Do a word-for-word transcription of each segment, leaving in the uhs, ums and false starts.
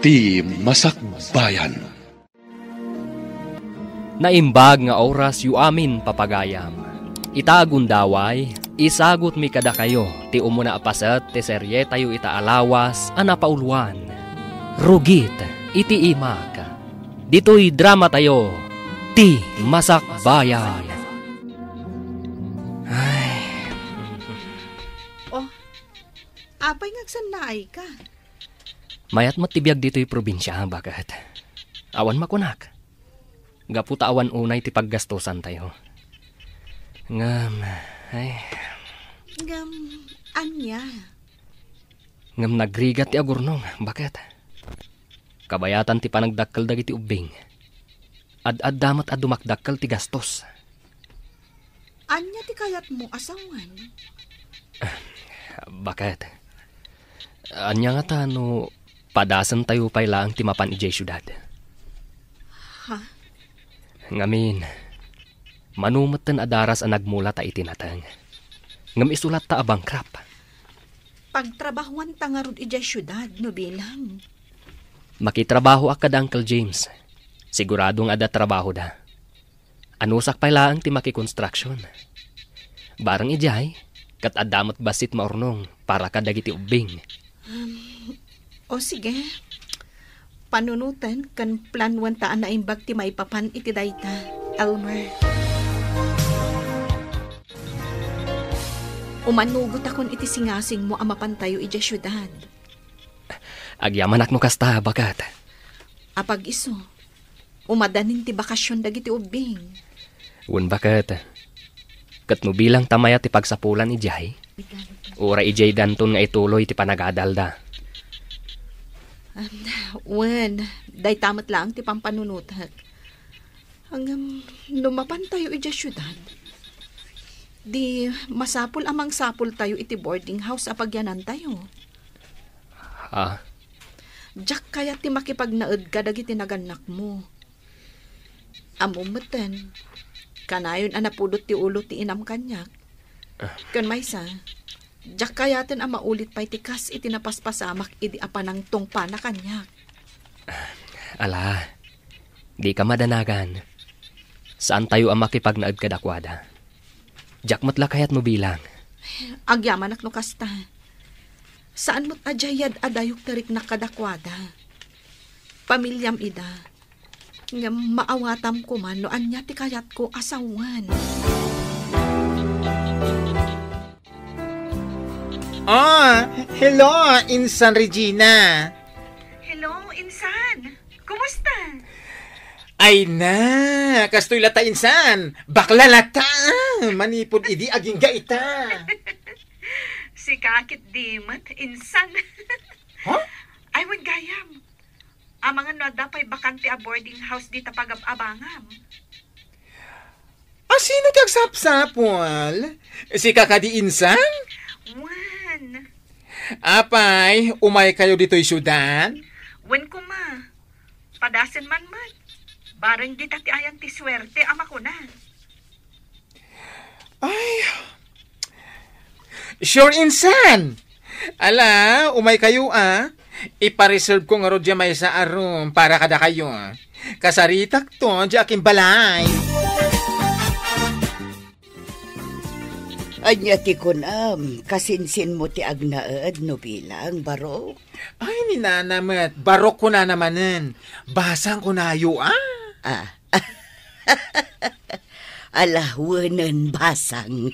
Ti Masakbayan. Naimbag nga orasyo amin, papagayam. Ita a gundaway, isagutmi kadakayo ti umuna a paset ti serietayo ita a lawas a napauloan, Rugit iti Imak. Ditoy dramatayo, Ti Masakbayan. Ay. Oh, apay nga agsannaayka? Mayat met ti biag ditoy probinsia, baket. Awan makunak. Gapu ta awan unay ti paggastosantayo. Ngem, ay. Ngem, ania? Ngem nagrigat ti agurnong, baket. Kabayatan ti panagdakkel dagiti ubbing. Ad-adda met a dumakdakkel ti gastos. Ania ti kayatmo a sawen? Baket. Ania ngata no padasentayo pay laeng ti mapan idiay siudad? Ha? Ngamin, mano metten a daras a nagmula ta iti nateng. Ngem isulatta a bankrupt. Pagtrabahuanta ngarud idiay siudad, no bilang. Makitrabahoak kada Uncle James. Sigurado nga adda trabahoda. Anusak pay laeng ti makikonstruction. Bareng idiay, ket adda met bassit maurnong para kadagiti ubbing. Um, o sige. Panunoten ken planuenta a naimbag ti maipapan iti dayta, Elmer. Umanugotakon iti singasingmo a mapantayo idiay siudad. Agyamanak no kasta, baket. Apag-isu, umadanin ti bakasion dagiti ubbing. Wen, baket. Ket no bilang ta mayat ti pagsapulan idiay, uray idiay danton nga ituloy ti panagadalda. Am, wen, dayta met laeng ti pampanunotek. Ngem, no mapantayo idiay siudad, di masapul a mangsapultayo iti boarding house a pagyanantayo. Ah? Diak kayat ti makipagnaed kadagiti nagannakmo. Ammom metten, kanayon a napudot ti ulo ti inam kaniak. Ah. Ken maysa, diak kayaten a maulit pay ti kas iti napaspasamak idi a panangtungpana kaniak. Ala, dika madanagan. Saantayo a makipagnaed kadakuada. Diak met la kayat no bilang. Agyamanak no kasta. Saan met a diay yad-adayok ti riknak kadakuada. Pamiliam ida. Ngem maawatam koma no ania ti kayatko a sawen. Ah, hello, Insan Regina. Hello, Insan. Kumusta? Ay na, kastoy lata, Insan. Bakla lata. Manipud idi agingga ita. Sika ket di met, Insan. Ha? Ay, wen gayam. Amangan no adda pay bakante a boarding house dita pagab-abangam. A sino ti agsapsapul? Sika kadi, Insan? Wen. Apay, umaykayo ditoy siudad? Wen koma. Padasen man met. Bareng dita ti ayan ti suerte a makuna. Ay. Sure, Insan. Ala, umaykayo, a. Ipa-reserve ko ngarud diay maysa a room para kadakayo. Kasaritakto diay akimbalay. Ania ti kunam, kasinsinmo ti agnaed no bilang, barok? Ay, ni nana met, barok kunana manen. Basang kunayo, a. Ah. Ala, wenen basang.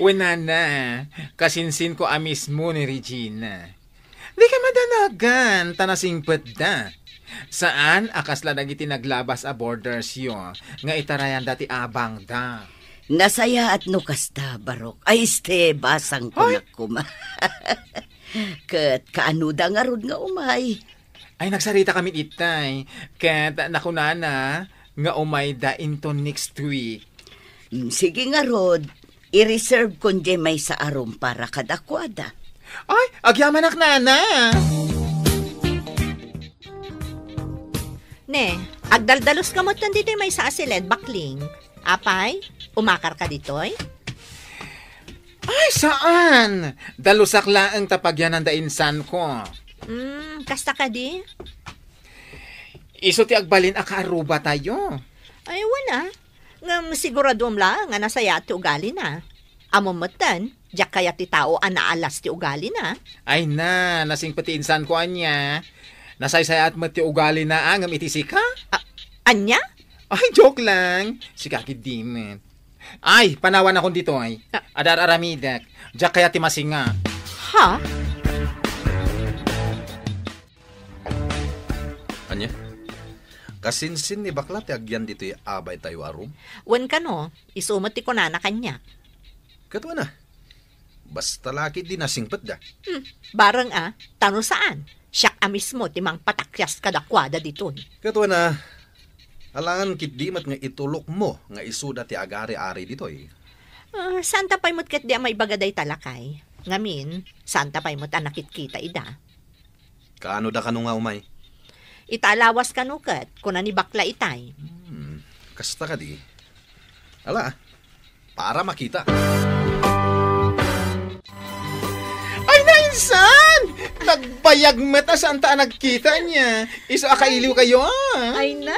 Wen, nana, kasinsinko a mismo ni Regina. Dika madanagan, ta nasingpetda. Saan a kasla dagiti naglabas a boardersyo nga itarayanda ti abangda. Nasayaat no kasta, barok. Ay, este, basang kunak koma. Ket kaanoda ngarud nga umay? Ay, nagsarita kami itay. Ket nakunana nga umayda into next week. Mm, sige ngarud, i-reserve kon diay maysa a room para kadakuada. Ay, agyamanak, nana! Ne, agdaldalos ka met kan ditoy maysa a siled, bakling. Apay, umakar ka ditoy? Ay, saan! Dalusak laeng ta pagyanan da insanko. Hmm, kasta kadi? Isu ti agbalin a kaarrubatayo. Ay, wen a. Ngem siguraduem laeng a nasayaat ti ugalina. Ammom metten, diak kayat ti tao a naalas ti ugalina. Ay na, nasingpet ti insanko ania. Nasaysayaat met ti ugalina, a, ngem iti sika? A-, ania? Ay, joke lang. Sika ketdi met. Ay, panawanakon ditoy. Ah. Adar-aramidek. Diak kayat ti masinga. Ha? Ania? Kasinsin ni bakla ti agyan ditoy abaytayo a room? Wen kano, isu met ti kunana kaniak. Ket wen a, basta la ketdi nasingpetda. Hmm, bareng a, ta no saan, siak a mismo ti mangpatakyas kadakuada ditoy. Ket wen a, alangan ketdi met nga itulokmo nga isuda ti agari-ari ditoy. Ah, saanta pay met ketdi a maibaga dayta lakay. Ngamin, saanta pay met a nakitkita ida. Kaano da kano nga umay? Ita a lawas kano ket, kuna ni bakla itay. Hmm, kasta kadi. Ala, para makita. Ay, nainsan! Nagbayag met a saanta a nagkita ania. Isu a kailiwkayo, a. Ay na,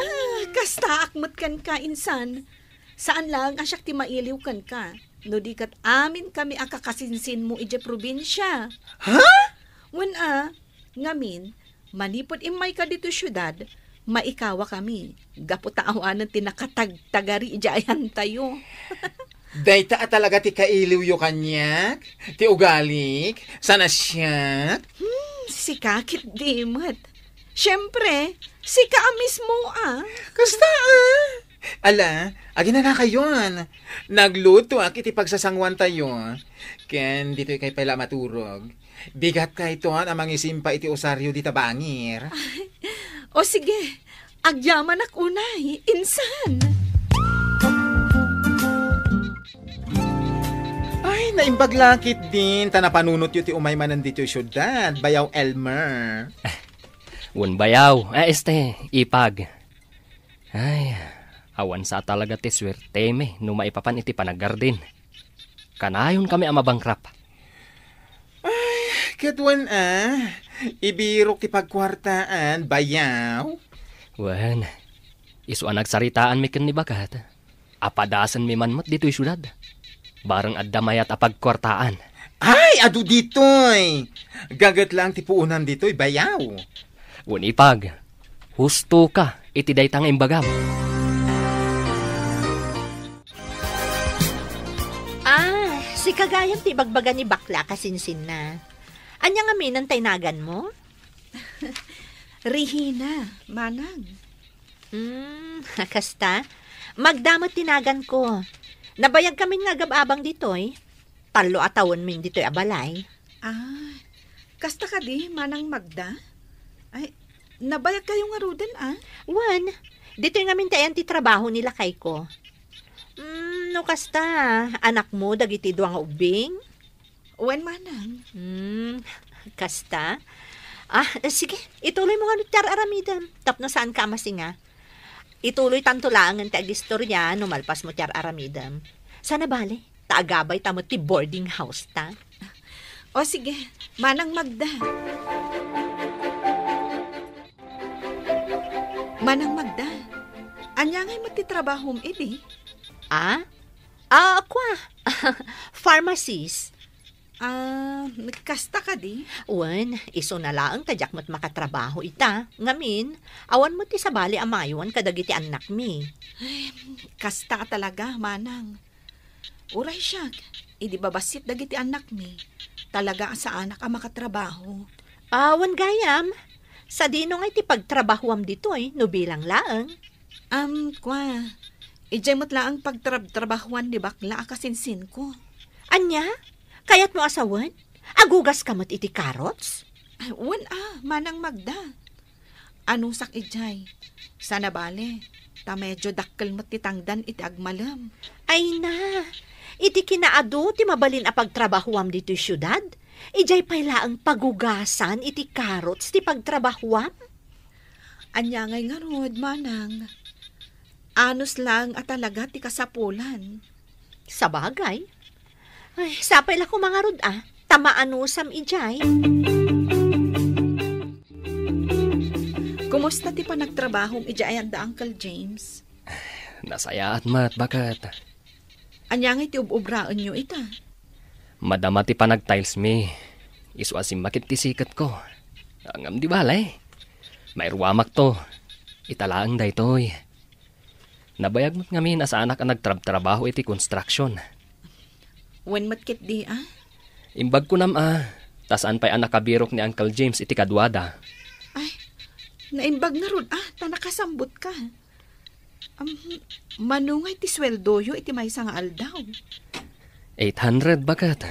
kastaak met kenka, insan. Saan laeng a siak ti mailiw kenka. No di ket amin kami a kakasinsinmo idiay probinsia. Ha? Wen a, ngamin, manipud immayka ditoy siudad, maikawa kami. Gapu ta awanen ti nakatagtagari idiay ayantayo. Dayta a talaga ti kailiwyo kaniak, ti ugalik, saan a siak? Hmm, sika ketdi met. Siempre, sika a mismo a. Kasta a. Ala, aginanakayon. Naglutoak iti pagsasanguantayo. Ken ditoy kay pay la maturog. Bigat kayton a mangisimpa iti usaryo dita bangir. O sige, agyamanak unay, insan. Ay, naimbag la ketdin, ta napanunotyo ti umay manen ditoy siudad, Bayaw Elmer. Wen, Bayaw, a, este, Ipag. Ay, awan sa talaga ti suertemi no maipapan iti panagardin. Kanayon kami a mabankrupt. Ay, ket wen a, ibirok ti pagkuartaan, Bayaw. Wen, isu a nagsaritaanmi ken ni Bakat. Apadasenmi man met ditoy siudad. Bareng adda mayat a pagkuartaan. Ay, adu ditoy! Gaget lang ti puonan ditoy, Bayaw. Wen, Ipag, husto ka iti dayta nga imbagam. Ah, sika gayam ti ibagbaga ni bakla a kasinsinna. Ania ngamin ti naganmo? Rihina, manang. Hmm, kasta? Magda met ti naganko. Nabayagkamin nga agab-abang ditoy. Tallo a tawenmin ditoy a balay. Ah, kasta kadi, Manang Magda? Ay, nabayagkayo ngaruden, a? Wen, ditoy ngamin ti ayan ti trabaho ni lakayko. Hmm, no kasta, anakmo dagiti dua nga ubbing? Wen, manang. Hmm, kasta? Ah, sige, ituloy mo ngano ti ar-aramidem, tapno saanka a masinga. Ituloy tanto laengen ti agistorya no malpas mo ti ar-aramidem. Sana bale, ta agabay ta met ti boarding house ta. O sige, Manang Magda. Manang Magda, ania ngay met ti trabahom idi? Ah? Ah, kua. Pharmacist. Ah, kasta kadi? Wen, isuna laeng ta diak met makatrabaho ita. Ngamin, awan met ti sabali a maaywan kadagiti annakmi. Ay, kasta a talaga, manang. Uray siak, idi babassit dagiti annakmi, talaga a saanak a makatrabaho. Awan gayam, sadino ngay ti pagtrabahoam ditoy no bilang laeng? Am, kua, idiay met laeng pagtrab-trabahoan ni bakla a kasinsinko. Ania? Kayatmo a sawen? Agugas ka met iti carrots? Ay, wen a, Manang Magda. Anusak idiay. Sana bale, ta medyo dakkel met ti tangdan iti agmalem. Ay na, iti kinaadu ti mabalin a pagtrabahoam ditoy siudad, idiay pay laeng pagugasan iti carrots ti pagtrabahoam? Ania ngay ngarud, manang? Anus laeng a talaga ti kasapulan. Sabagay. Ay, sapay la koma ngarud a, ta maanusam idiay. Kumusta ti panagtrabahom idiay ayan da Uncle James? Nasayaat met, baket. Ania ngay ti ub-ubraenyo ita? Madama ti panag-tiles mi. Isu a simmakit ti siketko. Ngem di bale. Mairuamakto. Ita laeng daytoy. Nabayag met ngamin a saanak a nagtrabtrabaho iti construction. Wen met ketdi, a? Imbag kunam a, ta saan pay a nakabirok ni Uncle James iti kaduada. Ay, naimbag ngarud, a, ta nakasambutka. Am, mano ngay ti sueldoyo iti maysa nga aldaw? Eight hundred, baket.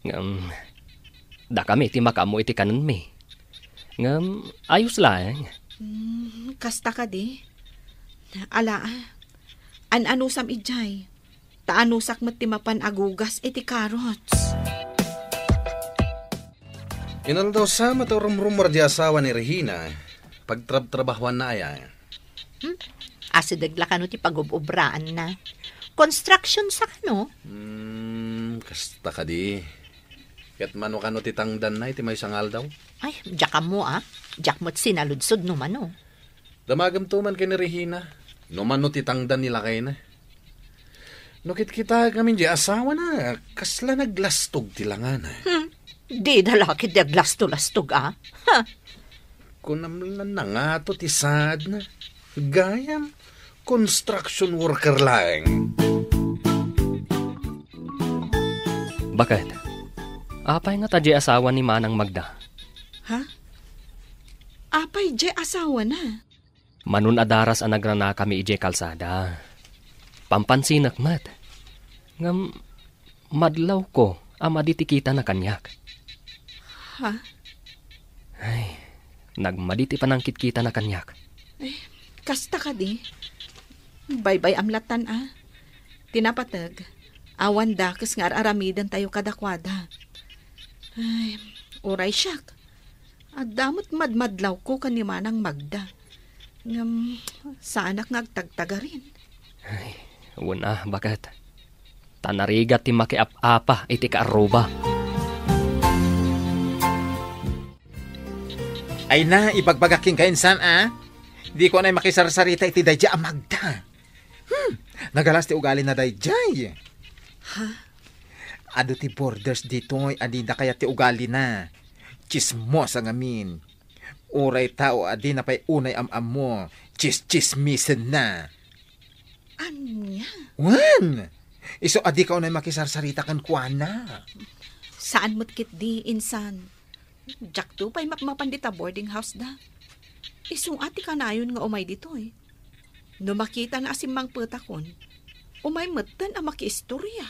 Ngem, dakami ti makaammo iti kanenmi. Ngem, ayos laeng. Hmm, kasta kadi? Ala, a. An-anusam idiay. Ta anusak met ti mapan agugas iti carrots. Inaldaw sa met a rumrumuar di asawa ni Regina. Pagtrabtrabahuanna aya? Hmm? Asideg la kano ti pagub-ubraanna. Construction sa kano? Hmm, kasta kadi. Ket mano kano ti tangdanna iti maysa nga aldaw? Ay, diak ammo, a. Diak met sinaludsod no mano. Damagem to man ken ni Regina, no mano ti tangdan ni lakayna. No kitkitaek ngamin di asawana, kasla naglastog ti langana. Hmm, dida la ketdi aglasto-lastog, a. Ha? Kunam la nangato ti saadna. Gayam, construction worker laeng. Baket, apay ngata di asawa ni Manang Magda? Ha? Apay di asawana? Mano a daras a nagranakami idiay kalsada. Pampansinek met. Ngem madlawko a madi ti kitana kaniak. Ha? Ay, nagmadi ti panangkitkitana kaniak. Ay, kasta kadi? Baybay-am lattan a. Ti napateg, awan dakes nga ar-aramidentayo kadakuada. Ay, uray siak. Adda met madmadlawko ken ni Manang Magda. Ngem, saanak nga agtagtagarin. Ay, wen a, baket. Ta narigat ti makiap-apa iti kaarruba. Ay na, ibagbagak kenka insan, a. Diko anay makisarsarita iti daydiay a Magda. Hmm, nagalas ti ugalina daydiay. Ha? Adu ti borders ditoy a dida kayat ti ugalina. Tsismosa ngamin. Uray tao a dina pay unay am-ammo, tsistsismisenna. Ania? Wen! Isu a dika unay makisarsarita kenkuana. Saan met ketdi, insan. Diakto pay mapmapan dita boarding house da. Isu a ti kanayon nga umay ditoy. No makitana a simmangpetakon, umay metten a makiistorya.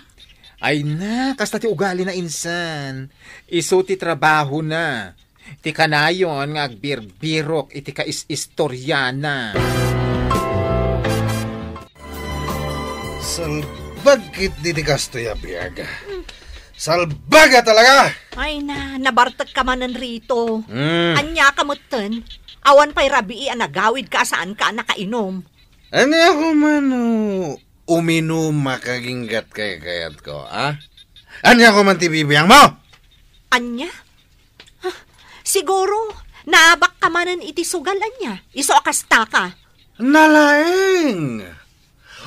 Ay na, kasta ti ugalina insan. Isu ti trabahona. Ti kanayon nga agbirbirok iti kais-istoriana. Salbag ketdi ti kastoy a biag. Salbag a talaga! Ay na, nabartekka manen, Rito. Mm. Ania ka metten? Awan pay rabii a nagawidka a saanka a nakainom. Ania ko man no uminum a kaginggat kaykayatko, a? Ania ko man ti bibiangmo? Ania? Ah, siguro, naabakka manen iti sugal, ania? Isu a kastaka. Nalaeng!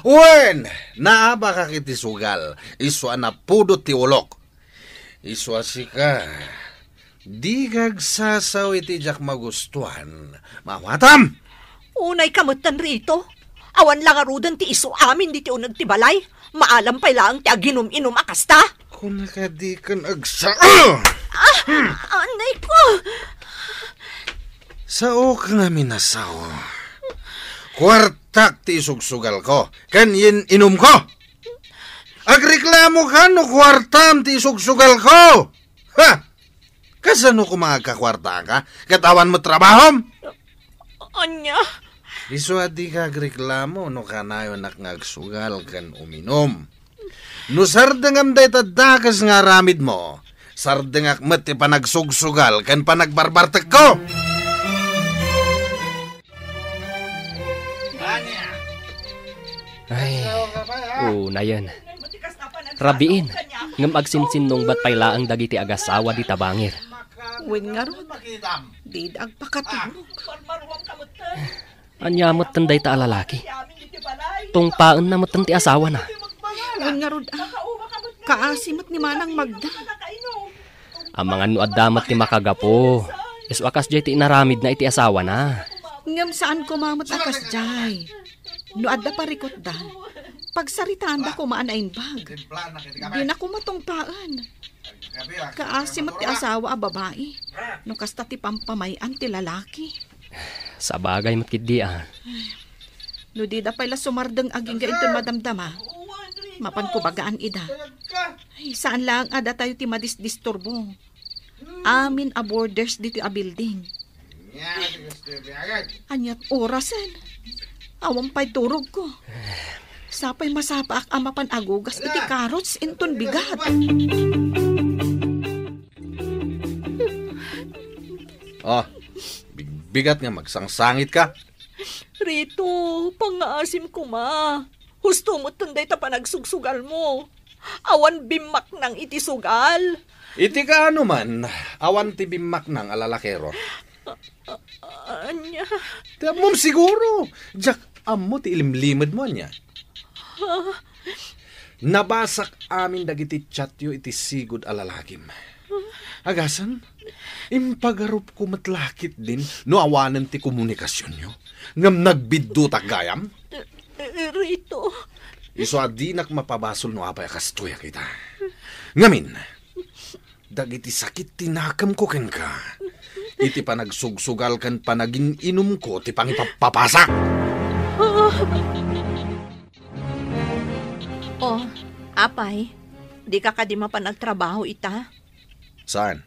Wen, naabakak iti sugal, isu a napudot ti ulok. Isu a sika, dika agsasao iti diak magustuan. Maawatam! Unayka metten, Rito. Awan la ngaruden ti isu amin ditoy uneg ti balay. Maalam pay laeng ti aginum-inum a kasta. Kuna kadi ken agsa-, ah! Ah, anay ko! Saok ngamin a sao. Kuartak ti isugsugalko ken yen-, inumko. Agreklamoka no kuartam ti isugsugalko. Ha? Kasano koma agkakuartaka ket awan met trabahom? Ania? Isu a dika agreklamo no kanayonak nga agsugal ken uminum. No sardengam dayta dakes nga aramidmo, sardengak met ti panagsugsugal ken panagbarbartekko. Ay, unayen. Rabiin, ngem agsinsinnungbat pay laeng dagiti agasawa dita bangir. Wen ngarud, Dida agpakaturog. Ania metten dayta a lalaki? Tungpaenna metten ti asawana. Wen ngarud, a, kaasi met ni Manang Magda. Amangan no adda met ti makagapu. Isu a kasdiay ti inaramidna iti asawana. Ngem saan koma met a kasdiay. No adda parikutda, pagsaritaanda koma a naimbag. Dina koma tungpaen. Kaasi met ti asawa a babai, no kasta ti pampamay-an ti lalaki. Sabagay met ketdi, a. No dida pay la sumardeng agingga inton madamdama, mapanko bagaan ida. Ay, saan laeng a datayo ti madisdisturbo. Amin a boarders ditoy a building. Aniat orasen? Awan pay turogko. Sapay masapaak a mapan agugas iti carrots inton bigat. Oh, bigbigat nga magsangsangitka. Rito, pangngaasim koma. Husto metten dayta panagsugsugalmo. Awan bimmaknang iti sugal. Iti kaano man, awan ti bimmaknang a lalakero. A-, a-, ania? Ti ammom siguro, diak ammo ti ilimlimedmo, ania? Ha? Nabasak amin dagiti chatyo iti sigud a lalakim. Agasan, impagarupko met la ketdin no awanen ti komunikasionyo, ngem nagbiddutak gayam? Eh, eh, Rito. Isu a dinak mapabasol no apay a kastoyak ita. Ngamin, dagiti sakit ti nakemko kenka, iti panagsugsugal ken panagin-inumko ti pangipappapasak. Oh, apay, dika kadi mapan agtrabaho ita? Saan?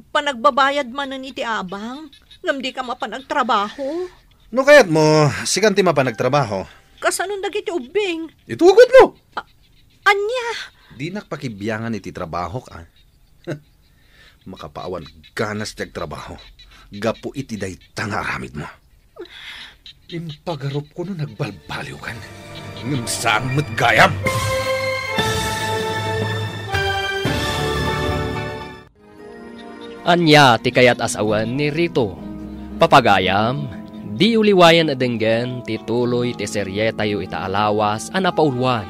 Panagbabayad manen iti abang, ngem dika mapan agtrabaho. No kayatmo, sikan ti mapan agtrabaho. Kasanon dagiti ubbing? Itugotmo! A-, ania? Dinak pakibiangan iti trabahok, a. Makapaawan ganas ti agtrabaho gapu iti dayta nga aramidmo. Impagarupko no nagbalbaliwkan, ngem saan met gayam. Ania ti kayat a sawen ni Rito? Papagayam, diyo liwayan a denggen ti tuloy ti serietayo ita a lawas a napauluan,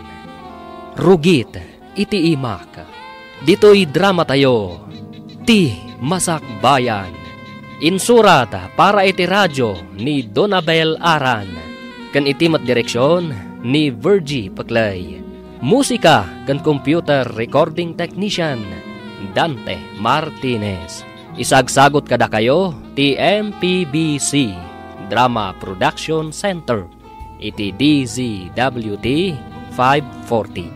Rugit iti Imak. Ditoy dramatayo, Ti Masakbayan. Insurat para iti radio ni Donabel Aran, ken iti met direksion ni Virgie Peclay. Musika ken computer recording technician, Dante Martinez. Isagsagot kadakayo ti M P B C Drama Production Center iti D Z W T five forty.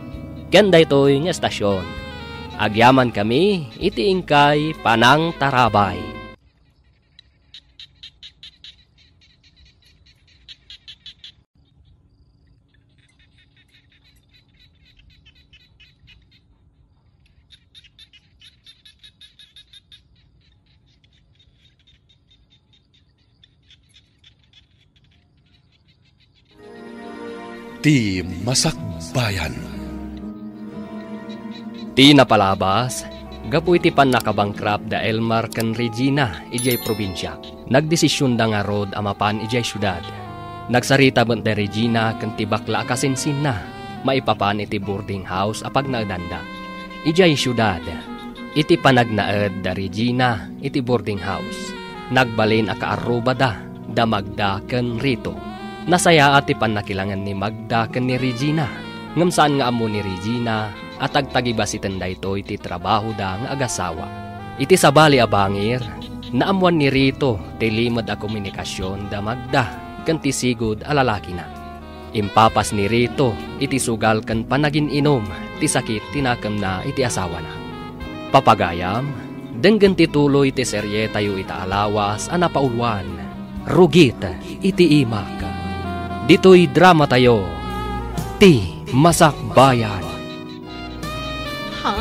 Ken daytoy nga estasion, agyamankami iti inkay panangtarabay. Ti Masakbayan. Ti napalabas, gapu iti pannakabankrupt da Elmar ken Regina idiay probinsia, nagdesisionda ngarud a mapan idiay siudad. Nagsarita met da Regina ken ti bakla a kasinsinna maipapan iti boarding house a pagnaedanda idiay siudad. Iti panagnaed da Regina iti boarding house, nagbalin a kaarrubada da Magda ken Rito. Nasayaat ti pannakilangen ni Magda ken ni Regina, ngem saan nga ammo ni Regina a tagtagibasiten daytoy ti trabahoda nga agasawa. Iti sabali a bangir, naammoan ni Rito ti limed a komunikasion da Magda ken ti sigud a lalakina. Impapas ni Rito iti sugal ken panagin-inum ti sakit ti nakemna iti asawana. Papagayam, denggen ti tuloy ti serietayo ita a lawas a napauluan, Rugit iti Imak. Ditoy dramatayo, Ti Masakbayan. Ha?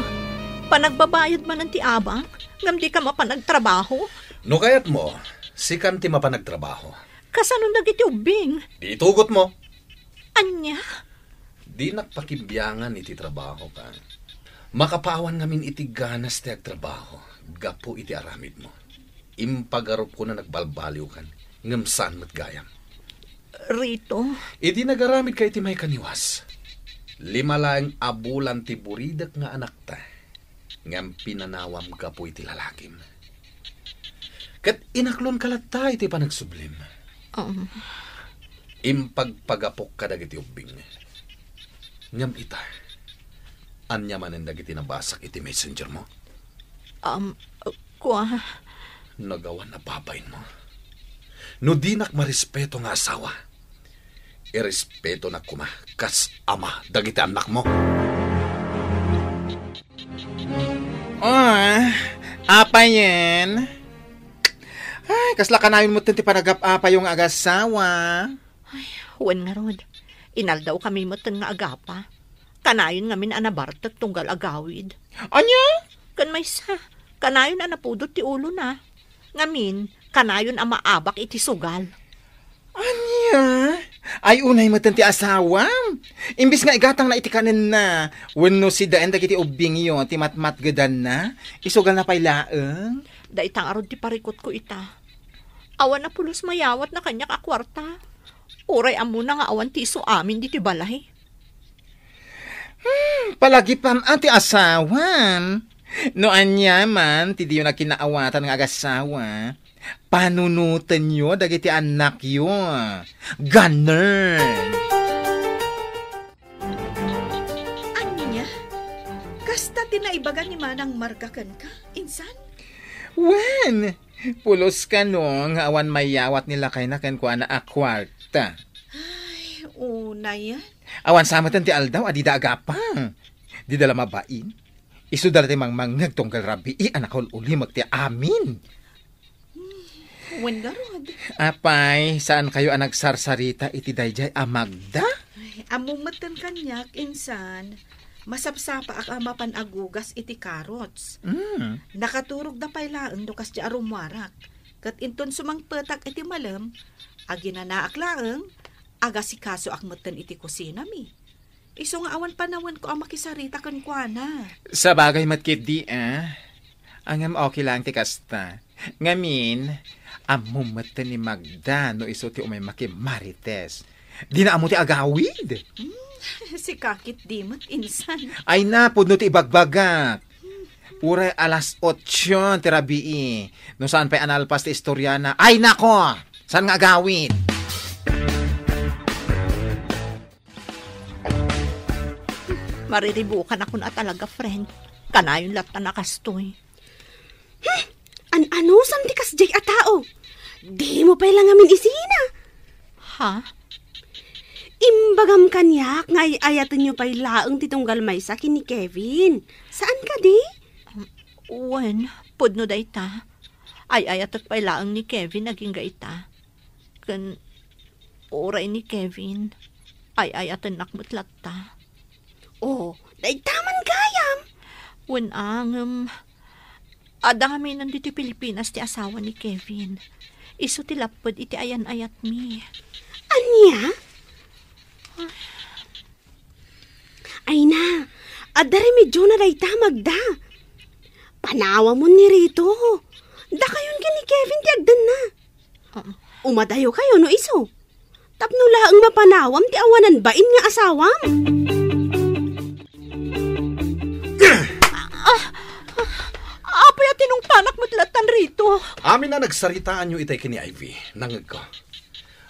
Panagbabayad manen ti abang? Ngem dika mapan agtrabaho? No kayatmo, sikan ti mapan agtrabaho. Kasano dagiti ubbing? Di itugotmo. Ania? Dinak pakimbiangan iti trabaho ka. Makapawan ngamin iti ganas ti agtrabaho gapu iti aramidmo. Impagarupko no nagbalbaliwkan, ngem saan met gayam. Rito? Idi nagaramidka iti maikaniwas, lima laeng a bulan ti buridek nga anakta, ngem pinanawam gapu iti lalakim. Ket inaklonka latta iti panagsublim. Um. Impagpagapok kadagiti ubbing. Ngem ita, ania manen dagiti nabasak iti messenger mo? Um, kua. Nagawan a babain mo. No dinak marespeto nga asawa, irespetonak koma kas ama dagiti annakmo. Ah, apayen? Ay, kasla kanayon metten ti panagap-apayo nga agasawa. Ay, wen ngarud. Inaldawkami metten nga agapa. Kanayon ngamin a nabartek tunggal agawid. Ania? Ken maysa, kanayon a napudot ti ulona. Ngamin, kanayon a maabak iti sugal. Ania? Ay, unay metten ti asawam. Imbes nga igatangna iti kanenna, wenno sidaen dagiti ubbingyo ti matmatgedanna, isugalna pay laeng. Dayta ngarud ti parikutko ita. Awan a pulos mayawatna kaniak a kuarta. Uray ammona nga awan ti isu amin ditoy balay. Hmm, palagipam a ti asawam. No aniaman ti diyo nagkinaawatan nga agasawa, panunotenyo dagiti annakyo. Ganern! Ania? Kasta ti naibaga ni Manang Marga kenka, insan? Wen, pulos kano nga awan mayawat ni lakayna kenkuana a kuarta. Ay, unayen. Awan sa metten ti aldaw a dida agapa. Dida la mabain. Isuda la ti mangmangngeg tunggal rabii a nakaul-ulimek ti amin. Hmm, wen ngarud. Apay, saankayo a nagsarsarita iti daydiay a Magda? Ay, ammom metten kaniak, insan. Masapsapaak a mapan agugas iti carrots. Mm. Nakaturogda pay laeng no kasdi a rummuarak. Ket inton sumangpetak iti malem, aginanaak laeng, agasikasoak metten iti kusinami. Isu nga awan panawenko a makisarita kenkuana. Sabagay met ketdi, a. Ngem okay laeng ti kasta. Ngamin, ammom metten ni Magda no isu ti umay makimarites. Dina ammo ti agawid. Hmm, sika ketdi met, insan. Ay na, pudno ti ibagbagak. Uray alas otso ti rabii. No saan pay a nalpas ti istoriana. Ay nako! Saan nga agawid? Mariribukanakon a talaga, friend. Kanayon latta a kastoy. Hmm, an-anusam ti kasdiay a tao? Dimo pay la ngamin isina. Ha? Imbagam kaniak nga ay-ayatenyo pay laeng ti tunggal maysa ken ni Kevin. Saan kadi? Um, wen, pudno dayta. Ay-ayatek pay laeng ni Kevin agingga ita. Ken uray ni Kevin, ay-ayatennak met latta. Oh, dayta man gayam. Wen a, ngem, adda ngaminen ditoy Pilipinas ti asawa ni Kevin. Isu ti lapped iti ayan-ayatmi. Ania? Ay na, adda remedyona dayta, Magda. Panawamon ni Rito. Dakayon ken ni Kevin ti agdanna. Um. Umadayokayo no isu. Tapno laeng mapanawam ti awanan bain nga asawam. Ah, ah, apay a tinungpanak met lattan, Rito? Amin a nagsaritaanyo itay ken ni Ivy, nangngegko.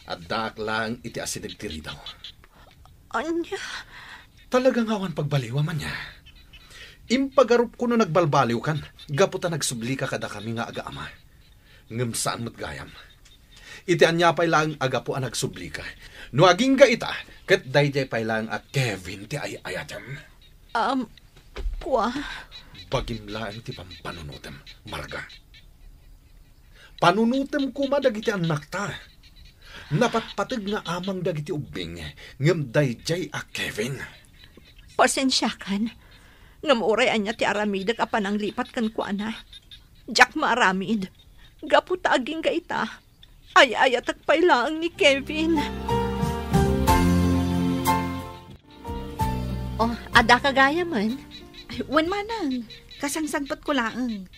Addaak laeng iti asideg ti ridaw. Ania? Talaga nga awan pagbaliwam, ania? Impagarupko no nagbalbaliwkan, gapu ta nagsublika kadakami nga agaama. Ngem saan met gayam. Iti ania pay laeng a gapu a nagsublika, no agingga ita, ket daydiay pay laeng a Kevin ti ay-ayatem. Um, kua? Bagim laeng ti pampanunotem, Marga. Panunotem koma dagiti annakta. Napatpateg nga amang dagiti ubbing, ngem daydiay a Kevin. Pasensiakan, ngem uray ania ti aramidek a pananglipat kenkuana, diak maaramid. Gapu ta agingga ita, ay-ayatek pay laeng ni Kevin. Oh, adda ka gayamen? Ay, wen manang, kasangsangpetko laeng.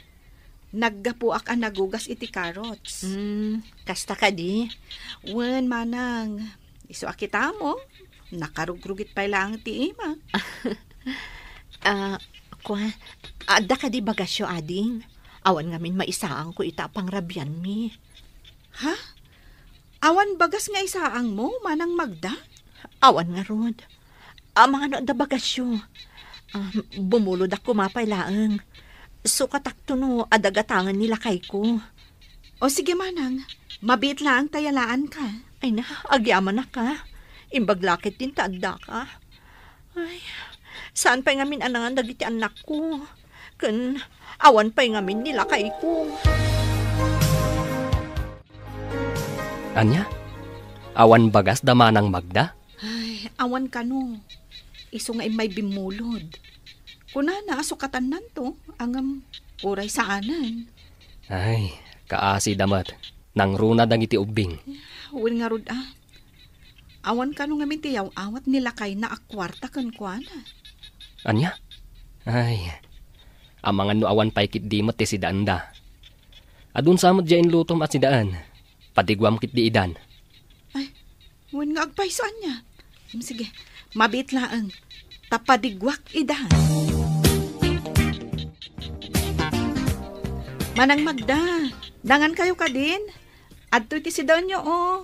Naggapuak a nagugas iti carrots. Hmm, kasta kadi? Wen, manang, isu a kitamo, nakarugrugit pay laeng ti imak. Ah, kua, adda kadi bagasyo, ading? Awan ngamin maisaangko ita a pangrabianmi. Ha? Awan bagas nga isaangmo, Manang Magda? Awan ngarud. Amangan no adda bagasyo. Ah, bumulodak koma pay laeng. Sukatakto no adda gatangen ni lakayko. O sige, manang. Mabiit laeng ta yalaanka. Ay na, agyamanak a. Imbag la ketdin ta addaka. Ay, saan pay ngamin a nangan dagiti annakko? Ken awan pay ngamin ni lakayko. Ania? Awan bagas da Manang Magda? Ay, awan kano. Isu nga immay bimmulod. Kunana a sukatannanto, ngem uray saanen. Ay, kaasi da met. Nangruna dagiti ubbing. Wen ngarud a. Awan kano ngamin ti yaw-awat ni lakayna a kuarta kenkuana. Ania? Ay, amangan no awan pay ketdi met ti sidaenda. Adun sa met diay inlutom a sidaen. Padiguam ketdi idan. Ay, wen nga agpayso ania. Hmm, sige, mabiit laeng. Ta padiguak idan. Manang Magda, nangankayo kadin? Adtoy ti sidaenyo, o.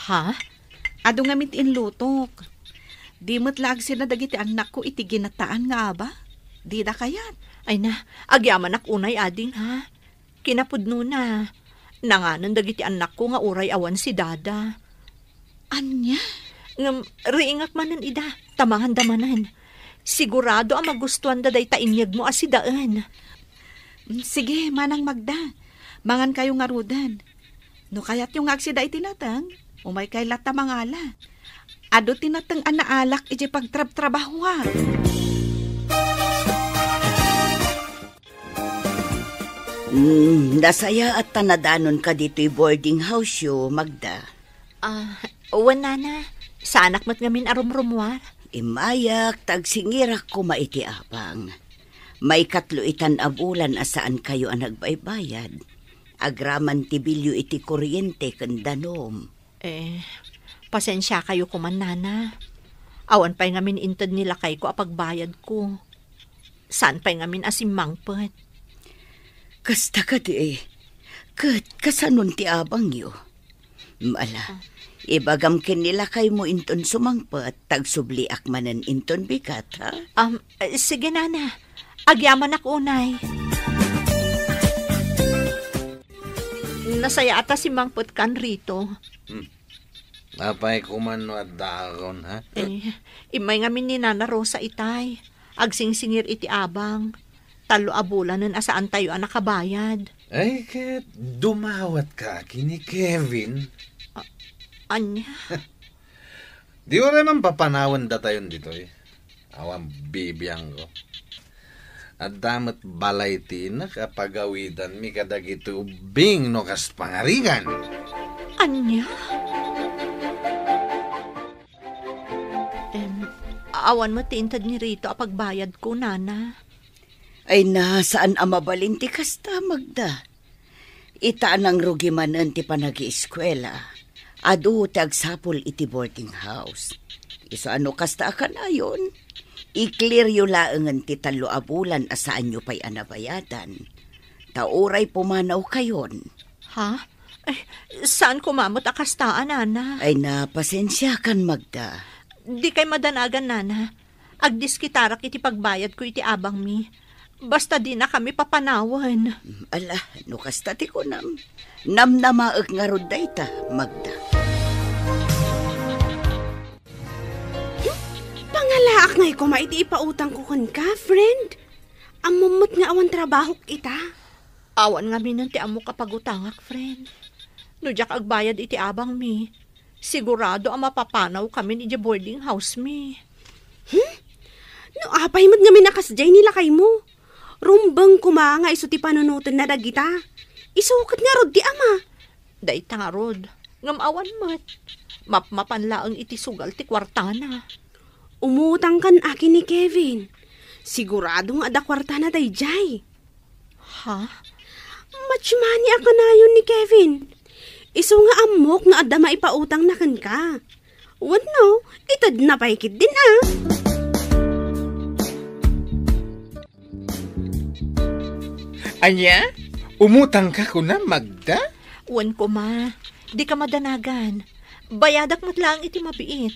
Ha? Adu ngamin ti inlutok. Di met la agsina dagiti annakko iti ginataan nga aba? Dida kayat? Ay na, agyamanak unay, ading, ha? Kinapudnona, nanganen dagiti annakko nga uray awan si Dada. Ania? Ngem, riingak manen ida, ta manganda manen. Sigurado a magustuanda dayta inyegmo a sidaen. Mm, sige, Manang Magda. Mangankayo ngaruden. No kayatyo nga agsida iti nateng, umaykay latta mangala. Adu ti nateng a naalak idiay pagtrabtrabahoak. Mm, nasayaat ta nadanonka ditoy boarding house-yo, Magda. Ah, wen, nana. Saanak met ngamin a rumrumuar. Immayak ta agsingirak koma iti abang. Maikatlo itan a bulan a saankayo a nagbaybayad. Agraman ti bilyo iti kuryente ken danum. Eh, pasensiakayo koman, nana. Awan pay ngamin inted ni lakayko a pagbayadko. Saan pay ngamin a simmangpet. Kasta kadi, ket kasanon ti abangyo? Ala, ibagam ken ni lakaymo inton sumangpet, ta agsubliak manen inton bigat, ha? Um, eh, sige, nana. Agyamanak unay. Nasayaat a simmangpetkan, Rito. Hmm. Apay koman no addaakon, ha? Eh, immay ngamin ni Nana Rosa itay. Agsingsingir iti abang. Tallo a bulanen a saantayo a nakabayad. Ay, ket dumawatka ken ni Kevin. A-, ania? Di uray man papanawen datayon ditoy. Awan bibiangko. Adda met balay ti inak a pagawidanmi kadagiti ubbing no kas pangarigan. Ania? Em, awan met ti inted ni Rito a pagbayadko, nana. Ay na, saan a mabalin ti kasta, Magda. Ita a nangrugi manen ti panagieskuela, adu ti agsapul iti boarding house. Isu a no kasta a kanayon, i-clearyo laengen ti tallo a bulan a saanyo pay a nabayadan. Ta uray pumanawkayon. Ha? Ay, saan koma met a kasta a, nana? Ay na, pasensiakan, Magda. Dikay madanagan, nana. Agdiskitarak iti pagbayadko iti abangmi. Basta dinakami papanawen. Ala, no kasta ti kunam, namnamaek ngarud dayta, Magda. Pangalaak ngay koma iti ipautangko kenka, friend. Ammom met nga awan trabahok ita. Awan ngaminen ti ammok a pagutangak, friend. No diak agbayad iti abangmi, sigurado a mapapanawkamin idiay boarding house mi. Hmm? No apay met ngamin a kasdiay ni lakaymo? Rumbeng koma nga isu ti panunotenna dagita. Isu ket ngarud ti ama. Dayta ngarud, ngem awan met. Mapmapan laeng iti sugal ti kuartana. Umutangkan a ken ni Kevin. Sigurado nga adda kuartana daydiay. Ha? Much money a kanayon ni Kevin. Isu nga ammok nga adda maipautangna kenka. Wenno, itedna pay ketdin a. Ania? Umutangka kunam, Magda? Wen koma, dika madanagan. Bayadak met laeng iti mabiit.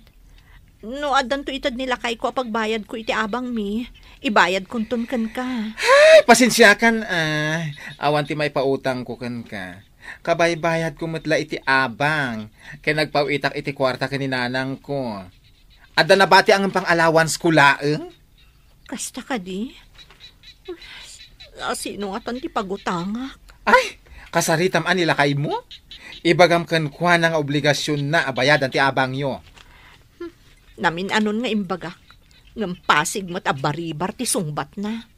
No addanto ited ni lakayko a pagbayadko iti abangmi, ibayadkonton kenka. Ay, pasensiakan, ah. Awan ti maipautangko kenka. Kabaybayadko met la iti abang, ken nagpaw-itak iti kuarta ken ni nanangko. Adda nabati a ngem pang-allowance-ko laeng. Kasta kadi? A, sino ngatan ti pagutangak? Ay, kasaritam a ni lakaymo? Ibagam kenkuana nga obligasionna a bayadan ti abangyo. Hmm, namin-anon nga imbagak, ngem pasig met a baribar ti sungbatna.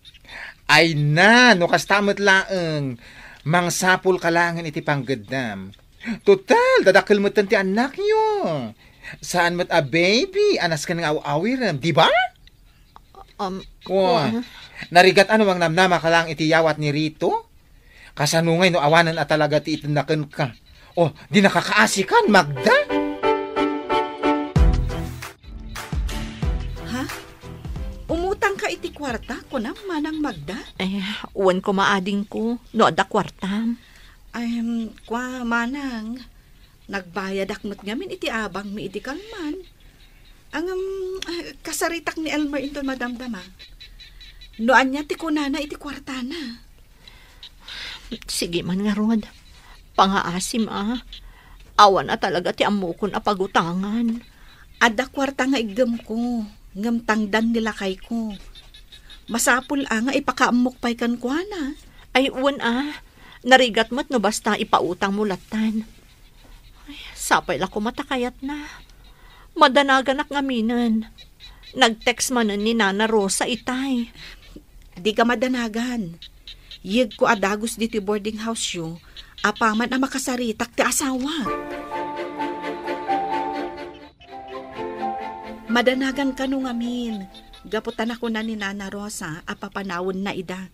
Ay na, no kasta met laeng, mangsapulka laengen iti panggeddam. Total, dadakkel metten ti annakyo. Saan met a baby a nasken nga aw-awirem, di ba? Um, Oh, wa- narigat a no mangnamnamaka laeng iti yawat ni Rito? Kasano ngay no awanen a talaga ti itedna kenka? Oh, di nakakaasikan, Magda? Ha? Umutangka iti kuarta, kunam, Manang Magda? Eh, wen koma, adingko, no adda kuartam. Ay, em, kua, Manang, nagbayadak met ngamin iti abangmi idi kalman. Ngem, ah, kasaritak ni Elmer inton madamdama. No ania ti kunana iti kuartana? Sige man ngarud. Pangaasim a. Awan a talaga ti ammokon a pagutangan. Adda kuarta nga iggemko, ngem tangdan ni lakayko. Masapul a nga ipakaammok pay kenkuana. Ay, wen a. Narigat met no basta ipautangmo lattan. Ay, sapay la koma ta kayatna. Madanaganak ngaminen. Nag-text manen ni Nana Rosa itay. Dika madanagan. Yegko a dagus ditoy boarding house-yo, apaman a makasaritak ti asawa. Madanagan kano ngamin, gapu ta nakuna ni Nana Rosa a papanawenna ida.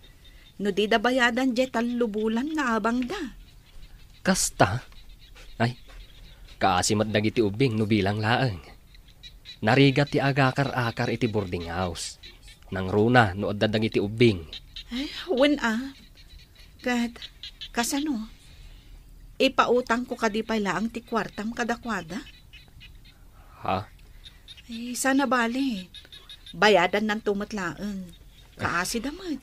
No dida bayadan diay tallo bulan nga abangda. Kasta? Ay, kaasi met dagiti ubbing no bilang laeng. Narigat ti agakar-akar iti boarding house. Nangruna no adda dagiti ubbing. Ay, wen a. Ket, kasano? Ipautangko kadi pay laeng ti kuartam kadakuada? Ha? Ay, saan a bale. Bayadannanto met laeng. Kaasida met.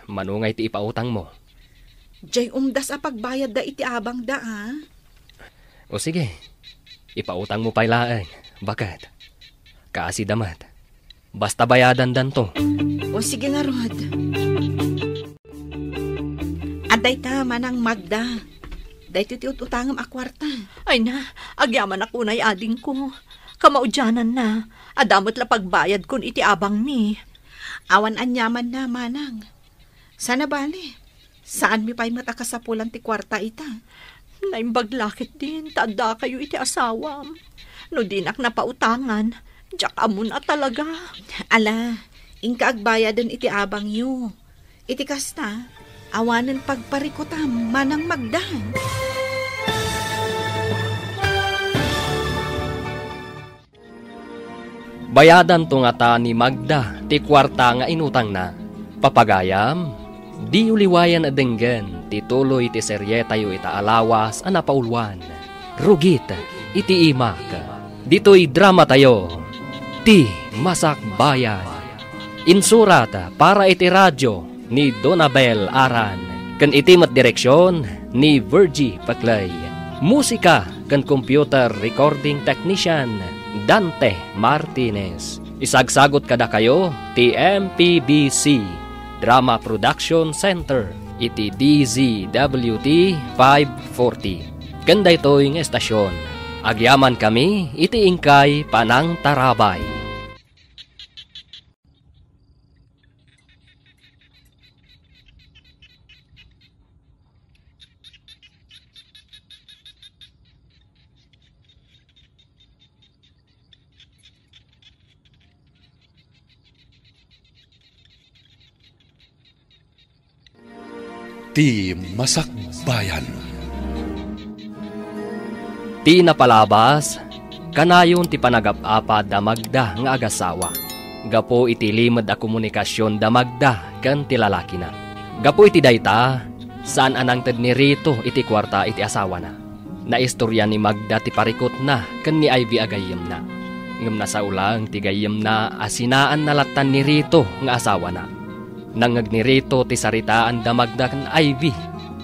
Mano ngay ti ipautangmo? Diay umdas a pagbayadda iti abangda, a? O sige, ipautangmo pay laeng, baket. Kaasida met. Basta bayadandanto. O sige ngarud. Adda ita, Manang Magda. Daytoy ti ut-utangem a kuarta. Ay na, agyamanak unay, adingko. Kamaudiananna, adda met la pagbayadkon iti abangmi. Awan aniamanna, Manang. Saan a bale, saanmi pay met a kasapulan ti kuarta ita. Naimbag la ketdin ta addakayo iti asawam. No dinak napautangan, diak ammon a talaga. Ala, inka agbayaden iti abangyo. Iti kasta, awanen pagparikutam, Manang Magda. Bayadanto ngata ni Magda ti kuarta nga inutangna. Papagayam, diyo liwayan a denggen ti tuloy ti serietayo ita a lawas a napauluan, Rugit iti Imak. Ditoy dramatayo, Ti Masakbayan. Insurat para iti radio ni Donabel Aran, ken iti met direksion ni Virgie Paclay. Musika ken computer recording technician, Dante Martinez. Isagsagot kadakayo ti M P B C Drama Production Center iti D Z W T five forty. Ken daytoy nga estasion, agyamankami iti inkay panangtarabay. Ti Masakbayan. Ti napalabas, kanayon ti panagap-apa da Magda nga agasawa, gapu iti limed a komunikasion da Magda ken ti lalakina. Gapu iti dayta, saan a nangted ni Rito iti kuarta iti asawana. Naistorya ni Magda ti parikutna ken ni Ivy a gayyemna. Ngem nasao laeng ti gayyemna a sinaanna lattan ni Rito nga asawana. Nangngeg ni Rito ti saritaan da Magda ken Ivy.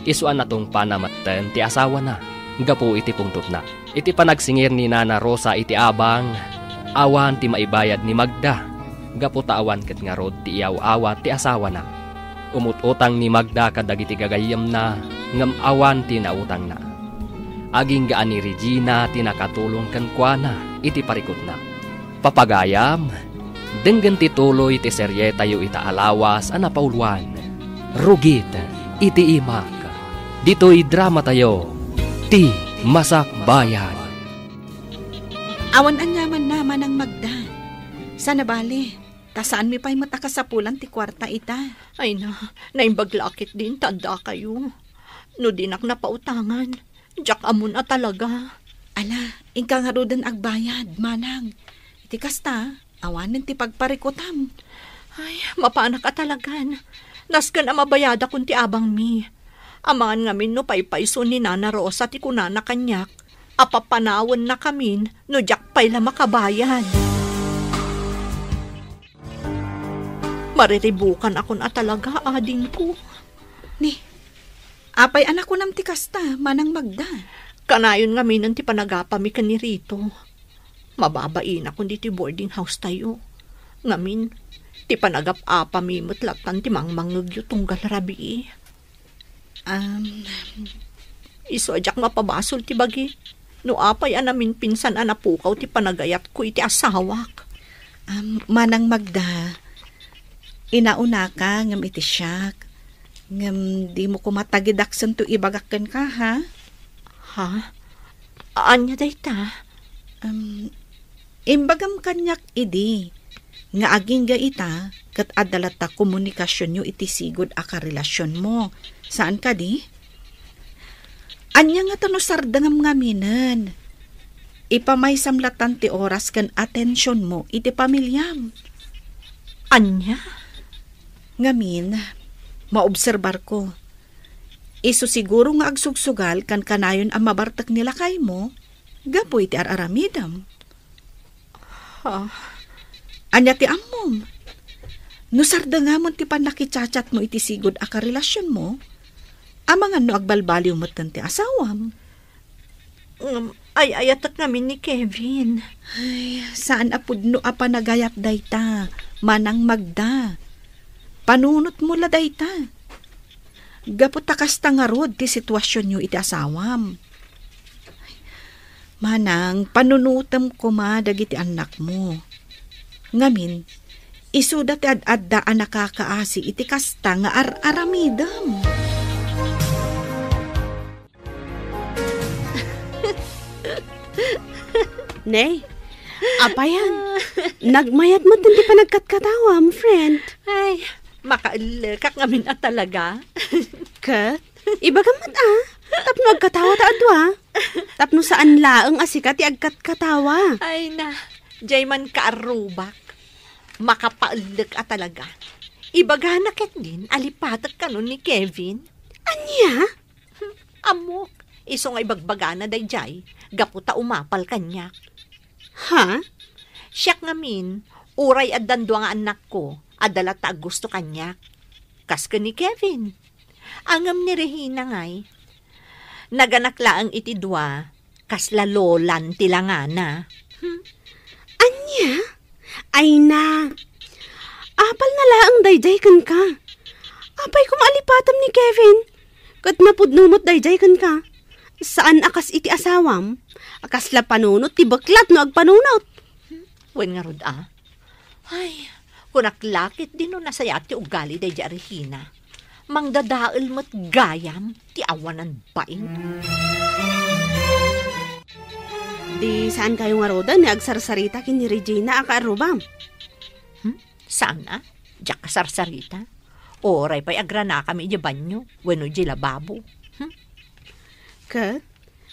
Isu a natungpana metten ti asawana gapu iti pungtotna. Iti panagsingir ni Nana Rosa iti abang, awan ti maibayad ni Magda gapu ta awan ket ngarud ti iyaw-awat ti asawana. Umut-utang ni Magda kadagiti gagayyemna, ngem awan ti nautangna. Agingga a ni Regina ti nakatulong kenkuana iti parikutna. Papagayam, denggen ti tuloy ti serietayo ita a lawas a napauloan, Rugit iti Imak. Ditoy dramatayo, Ti Masakbayan. Awan aniamanna, Manang Magda. Saan a bale, ta saanmi pay met a kasapulan ti kuarta ita. Ay na, naimbag la ketdin ta addakayo. No dinak napautangan, diak ammon a talaga. Ala, inka ngaruden agbayad, Manang. Iti kasta, awanen ti pagparikutam. Ay, mapanak a talagan. Nasken a mabayadakon ti abangmi. Amangan ngamin no paypayso ni Nana Rosa ti kunana kaniak a papanawennakamin no diak pay la makabayad. Mariribukanakon a talaga, adingko. Ni, apay a nakunam ti kasta, Manang Magda? Kanayon ngaminen ti panagapami ken ni Rito. Mababainakon ditoy boarding house tayo. Ngamin, ti panagap-apami met lattan ti mangmangngegyo tunggal rabii. Am, Isu a diak mapabasol ti bagik no apay a naminpinsan a napukaw ti panagayatko iti asawak. Am, Manang Magda, inaunaka ngem iti siak. Ngem dimo koma tagidaksen to ibagak kenka, ha? Ha? Ania dayta? Am, Imbagam kaniak idi nga agingga ita ket adda latta komunikasionyo iti sigud a karelasionmo. Saan kadi? Ania ngata no sardengam ngaminen? Ipamaysam lattan ti oras ken atensionmo iti pamiliam. Ania? Ngamin, maobserbarko. Isu siguro nga agsugsugal ken kanayon a mabartek ni lakaymo gapu iti ar-aramidem. Ha? Ania ti ammom? No sardengamon ti pannakichatchatmo iti sigud a karelasionmo, amangan no agbalbaliw metten ti asawam. Ngem, ay-ayatek ngamin ni Kevin. Ay, saan a pudno a panagayat dayta, Manang Magda. Panunotmo la dayta. Gapu ta kasta ngarud ti situasionyo iti asawam. Manang, panunotem koma dagiti annakmo. Ngamin, isuda ti ad-adda a nakakaasi iti kasta nga ar-aramidem. Nay, apayan, nagmayat met ti panagkatkatawam, friend. Ay, makaellekak ngamin a talaga. Ket, ibagam met a, tapno agkatawa ta a dua. Tapno saan laeng a sika ti agkatkatawa. Ay na, diay man kaarrubak. Makapaellek a talaga. Ibagana ketdin a lipatek kano ni Kevin. Ania? Ammok, isu nga ibagbagana daydiay, gapu ta umapal kaniak. Ha? Siak ngamin, uray addan dua nga annakko, adda latta a gusto kaniak. Kas ken ni Kevin. Ngem ni Regina ngay, naganak laeng iti dua, kasla lolan ti langana. Hmm? Ania? Ay na. Apalna laeng daydiay kenka. Apay koma a lipatem ni Kevin? Ket napudno met daydiay kenka. Saan a kas iti asawam, a kasla panunot ti beklat no agpanunot. Wen ngarud a. Ay, kunak la ketdin no nasayaat ti ugali daydiay a Regina. Mangdadael met gayam ti awanan bain. Di saan kayo ngaruden nga agsarsarita ken ni Regina a kaarrubam? Hmm? Saan a? Diak kasarsarita? Uray pay agranakami idiay banyo wenno idiay lababo. Hmm? Ket,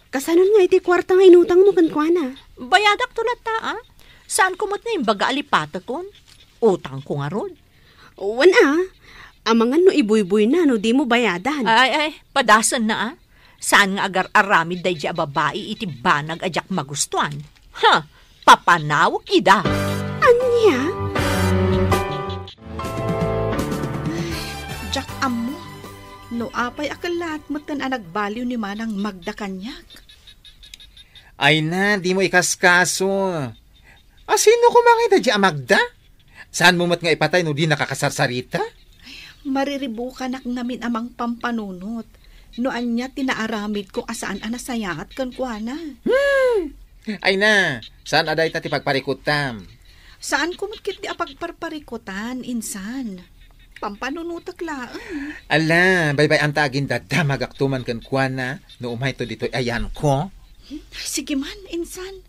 kasanon nga iti kuarta nga inutangmo kenkuana? Bayadakto latta, a. Saanko met nga imbaga a lipatekon. Utangko ngarud. Wen, a. Amangan no ibuybuyna no dimo bayadan. Ay, ay, padasenna, a. Saan nga agar-aramid daydiay a babai iti banag a diak magustuan? Ha! Papanawek ida! Ania? Diak ammo no apay a kellaat metten a nagbaliw ni Manang Magda kaniak. Ay na, dimo ikaskaso. A, sino koma ngay daydiay a Magda? Saanmo met nga ipatay no dinaka kasarsarita? Mariribukanak ngamin a mangpampanunot no ania ti naaramidko a saan a nasayaat kenkuana. Hmm! Ay na, saan a dayta ti pagparikutam? Saanko met ketdi a pagparparikutan, insan. Pampanunotek laeng. Ala, baybay-anta agin dadamagakto man kenkuana no umayto ditoy ayanko. Hmm? Sige man, insan.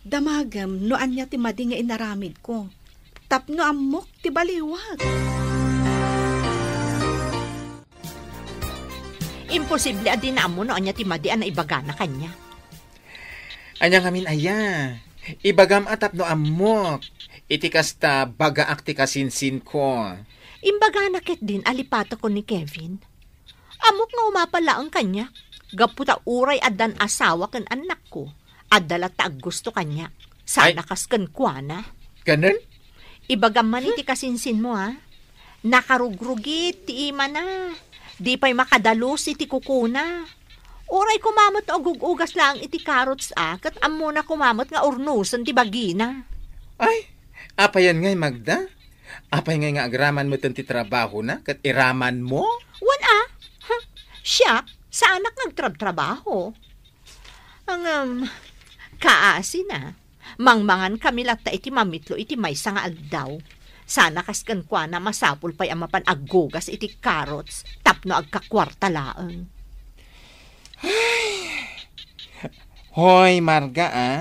Damagem no ania ti madi nga inaramidko. Tapno ammok ti baliwak. Imposible a dina ammo no ania ti madi a naibagana kaniak. Ania ngamin aya? Ibagam a tapno ammok. Iti kasta, bagaak ti kasinsinko. Imbagana ketdin a lipatekon ni Kevin. Ammok nga umapal laeng kaniak, gapu ta uray addan asawa ken annakko, adda latta aggusto kaniak. Saan a kas kenkuana. Kanen? Ibagam man iti kasinsinmo, a. Nakarugrugit ti imana. Di pay makadalus iti kukuna. Uray koma met no agug-ugas laeng iti carrots, a, ket ammona koma met nga urnosen ti bagina. Ay, apayan ngay, Magda? Apay ngay nga agraman metten ti trabahona ket iramanmo? Wen a? Huh, siak, saanak nga agtrabtrabaho. Ngem, kaasina, mangmangankami latta iti mamitlo iti maysa nga aldaw. Saan a kas kenkuana, masapul pay a mapan aggugas iti carrots tapno agkakuarta laeng. Hoy, Marga, a.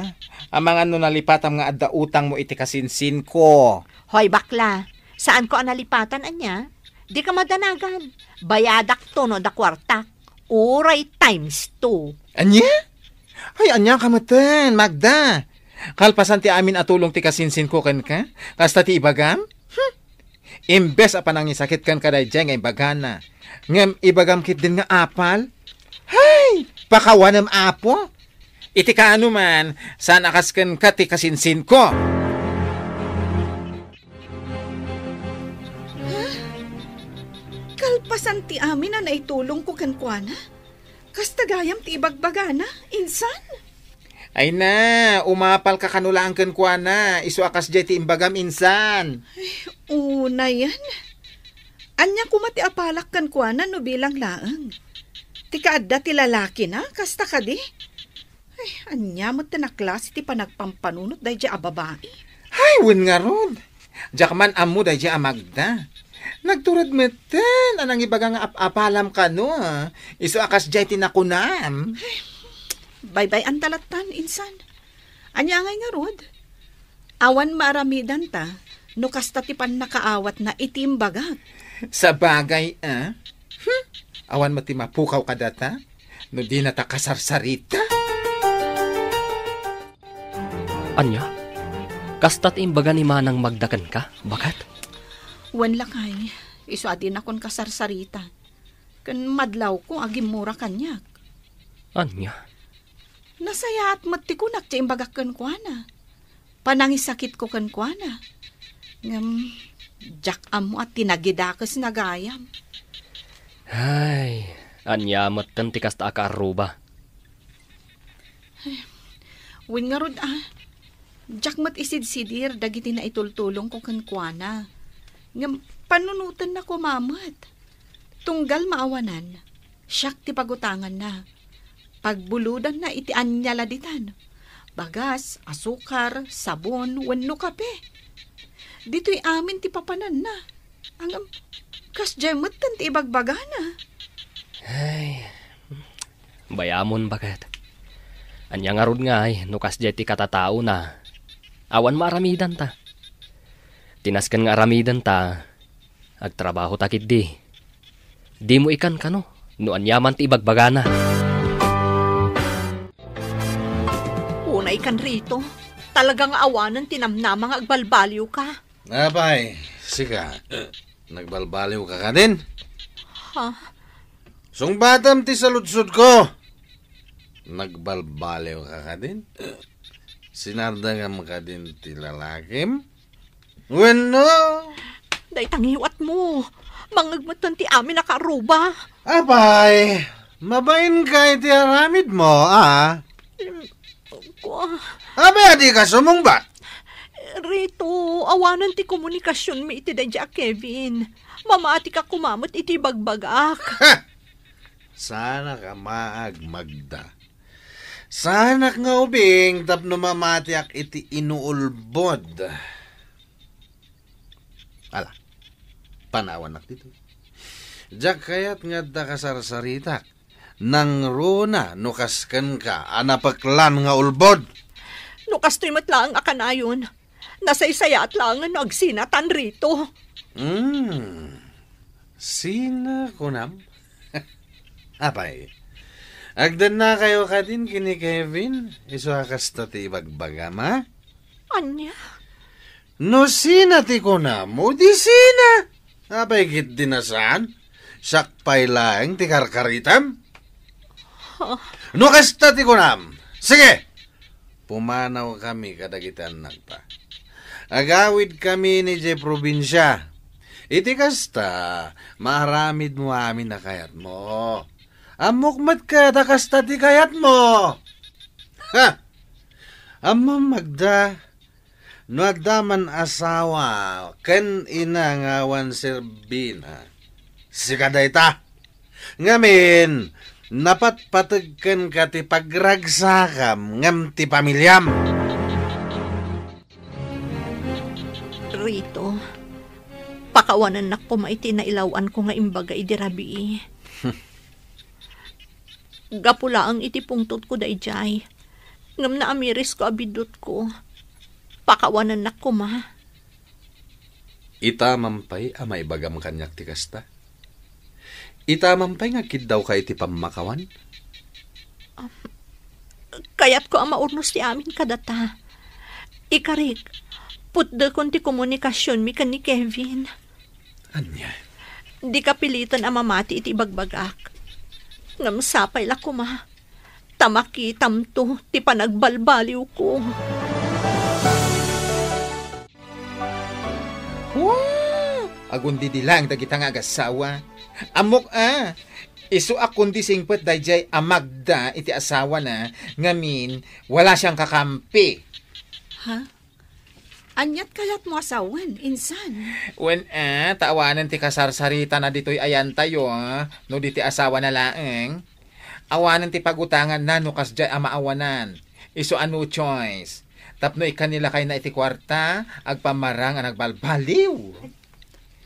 Amangan no nalipatam nga adda utangmo iti kasinsinko. Hoy, bakla, saanko a nalipatan, ania? Dika madanagan. Bayadakto no adda kuartak. Uray times two. Ania? Ay, ania ka metten, Magda? Kalpasan ti amin a tulong ti kasinsinko kenka, kasta ti ibagam? Hmm. Imbes a panangisakit kenka daydiay nga imbagana, ngem ibagam ketdin nga apal? Hay! Pakawanem, Apo! Iti kaano man, saan a kas kenka ti kasinsinko? Ha? Kalpasan ti amin a naitulongko kenkuana? Kasta gayam ti ibagbagana, insan? Ay na, umapalka kano laeng kenkuana, isu a kasdiay ti imbagam, insan. Ay, unayen. Ania koma ti apalak kenkuana no bilang laeng? Ti kaadda ti lalakina, kasta kadi? Ay, ania met ti naklase ti panagpampanunot daydiay a babai? Ay, wen ngarud. Diak man ammo daydiay a Magda. Nagtured metten a nangibaga nga ap-apalam kano, a. Isu a kasdiay ti nakunam. Baybay-anta lattan, insan. Ania ngay ngarud? Awan maaramidanta no kasta ti pannakaawatna iti imbagak. Sabagay, a? Hmm? Awan met ti mapukaw kadata no dinata kasarsarita? Ania? Kasta ti imbaga ni Manang Magda kenka, baket? Wen lakay, isu a dinakon kasarsarita. Ken madlawko a gimmura kaniak. Ania? Nasayaat met ti kunak ti imbagak kenkuana. Panangisakitko kenkuana. Ngem, diak ammo a tinagidakesna gayam. Ay, ania metten ti kasta a kaarruba? Wen ngarud a, diak met isidsidir dagiti naitultulongko kenkuana. Ngem, panunotenna koma met. Tunggal maawanan, siak ti pagutanganna. Pagbulodanna iti ania la ditan. Bagas, asukar, sabon, wenno kape. Ditoy amin ti papananna. Ngem, kasdiay metten ti ibagbagana. Ay, bayamon, baket. Ania ngarud ngay no kasdiay ti katataona? Awan maaramidanta. Ti nasken nga aramidenta, Agtrabaho ta ketdi. Dimo ikan kano no aniaman ti ibagbagana. Unay kan Rito, talaga nga awanen ti namnama nga agbalbaliwka. Apay, sika, nagbalbaliwka kadin? Ha? Sungbatam ti saludsodko. Nagbalbaliwka kadin? Sinardengam kadin ti lalakim? Wenno? Dayta ngiwatmo. Mangngeg metten ti amin a kaarruba. Apay, mabainka iti aramidmo, a? Em, kua- Apay, adika sumungbat? Rito, awanen ti komunikasionmi iti daydiay a Kevin. Mamatika koma met iti ibagbagak. Ha! Saanak a maag, Magda. Saanak nga ubing tapno mamatiak iti inuulbod. Ala, panawannak ditoy. Diak kayat nga adda kasarsaritak. Nangruna no kas kenka a napeklan nga ulbod. No kastoy met laeng a kanayon, nasaysayaat laengen no agsinatan Rito. Hmm. Sina kunam? Apay, agdennakayo kadin ken ni Kevin? Isu a kasta ti ibagbagam, a? Ania? No sina ti kunam, o di sina? Apay, ket di na saan? Siak pay laeng ti karkaritam? Ha? No kasta ti kunam, sige! Pumanawkami kadagiti annakta. Agawidkami idiay probinsia. Iti kasta, maaramidmo amin a kayatmo. Ammok met ket a kasta ti kayatmo. Ha! Ammom, Magda, no adda man asawa ken ina nga awan serbina, sika dayta. Ngamin, napatpateg kenka ti pagragsakam ngem ti pamiliam. Rito, pakawanennak koma iti nailaw-anko nga imbaga idi rabii. Gapu laeng iti pungtotko daydiay, ngem naamirisko a biddutko. Pakawanennak koma. Ita man pay a maibagam kaniak ti kasta? Ita man pay nga agkiddawka iti pammakawan? Am, kayatko a maurnos ti amin kadata. Ikarik, putdekon ti komunikasionmi ken ni Kevin. Ania? Dika piliten a mamati iti ibagbagak. Ngem sapay la koma ta makitamto ti panagbalbaliwko. Wow! Agundidi laeng dagita nga agasawa. Ammok a, isu a kundi singpet daydiay a Magda iti asawana, ngamin, wala siang kakampi. Ha? Aniat kayatmo a sawen, insan? Wen a, ta awanen ti kasarsaritana ditoy ayantayo, no di ti asawana laeng. Awanen ti pagutanganna no kasdiay a maawanan. Isu a no choice. Tapno ikkan ni lakayna iti kuarta, agpammarang a nagbalbaliw.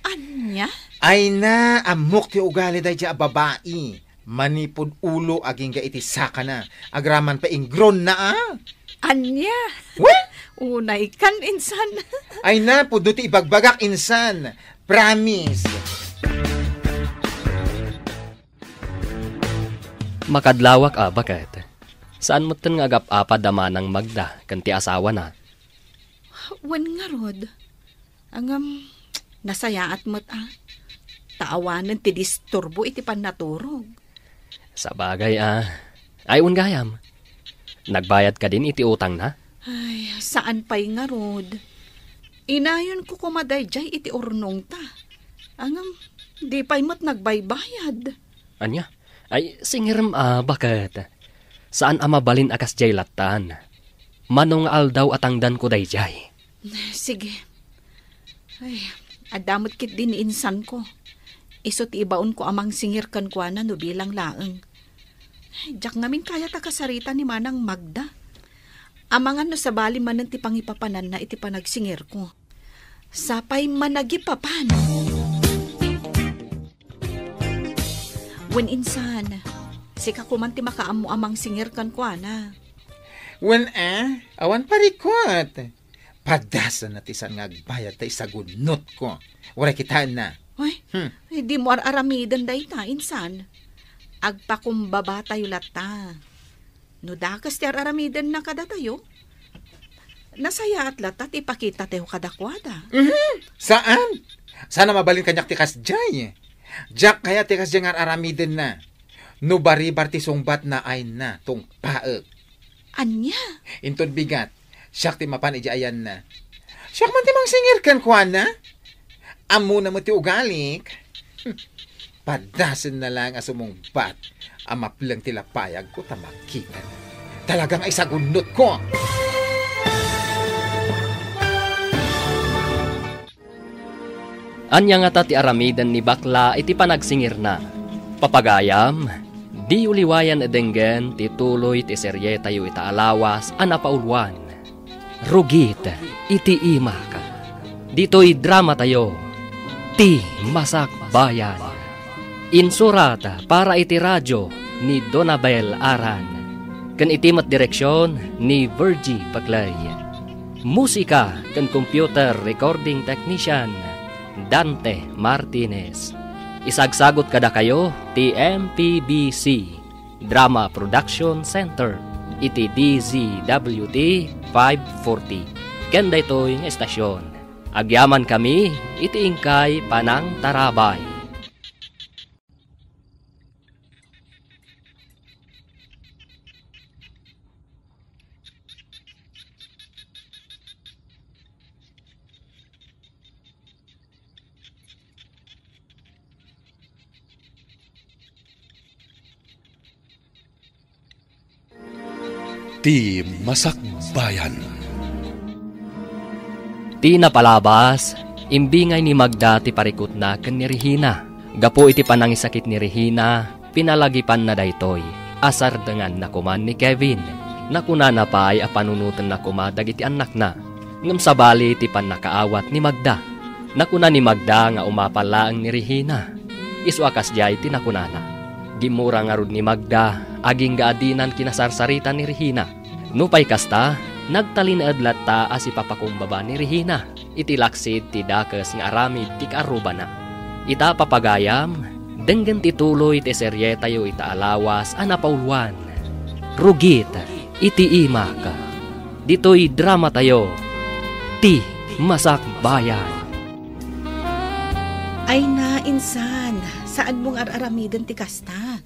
Ania? Ay na, ammok ti ugali daydiay a babai. Manipud ulo agingga iti sakana. Agraman pay ingronna a. Ania? Wen? Unay kan, insan. Ay na, pudno ti ibagbagak, insan. Promise. Makadlawak a, baket. Saan metten nga agap-apad a manang Magda ken ti asawana? Wen ngarud. Ngem, nasayaat met a. Ta awanen ti disturbo iti pannaturog. Sabagay a. Ay, wen gayam. Nagbayad kadin iti utangna? Ay, saan pay ngarud. Inayonko koma daydiay iti urnongta. Ngem, di pay met nagbaybayad. Ania? Ay, singirem a, baket. Saan a mabalin a kasdiay lattan. Mano nga aldaw a tangdanko daydiay. Sige. Ay, adda met ketdi ni insanko. Isu ti ibaonko a mangsingir kenkuana no bilang laeng. Ay, diak ngamin kayat a kasarita ni Manang Magda. Amangan no sabali manen ti pangipapananna iti panagsingirko. Sapay managipapan. Wen insan, sika koman ti makaammo a mangsingir kenkuana. Wen a, awan parikut. Padasanna ti saan nga agbayad ta isagunnotko. Uray kitaenna. Ay, Hmm. Ay, dimo ar-aramiden dayta, insan. Agpakumbabatayo latta. No dakes ti ar-aramidenna kadatayo, nasayaat latta ti ipakitatayo kadakuada. Mhm. Saan? Saan a mabalin kaniak ti kasdiay. Diak kayat ti kasdiay nga ar-aramidenna. No baribar ti sungbatna, ayna, tungpaek. Ania? Inton bigat, siak ti mapan idiay ayanna. Siak man ti mangsingir kenkuana. Ammona met ti ugalik. Padasenna laeng a sumungbat a mapleng ti lapayagko ta makitana. Talaga nga isagunnotko. Ania ngata ti aramiden ni Bakla iti panagsingirna? Papagayam, diyo liwayan a denggen ti tuloy ti serietayo ita a lawas a napauluan, Rugit iti Imak. Ditoy dramatayo, Ti Masakbayan. Insurat para iti radio ni Donabel Aran, ken iti met direksion ni Virgie Paclay. Musika ken computer recording technician, Dante Martinez. Isagsagut kadakayo ti M P B C Drama Production Center iti D Z W T five forty. Ken daytoy nga estasion, agyamankami iti inkay panangtarabay. Ti Masakbayan. Ti napalabas, imbingay ni Magda ti parikutna ken ni Regina. Gapu iti panangisakit ni Regina, pinalagipanna daytoy. Asardenganna koman ni Kevin. Nakunana pay a panunotenna koma dagiti annakna. Ngem sabali ti pannakaawat ni Magda. Nakuna ni Magda nga umapal laeng ni Regina. Isu a kasdiay ti nakunana. Gimmura ngarud ni Magda, agingga a dinan kinasarsarita ni Regina. Nupay kasta, nagtalinaed latta a sipapakumbaba ni Regina iti laksid ti dakes nga aramid ti kaarrubana. Ita, papagayam, denggen ti tuloy ti serietayo ita a lawas a napauluan, Rugit iti Imak. Ditoy dramatayo, Ti Masakbayan. Ay na, insan, saanmo nga ar-aramiden ti kasta.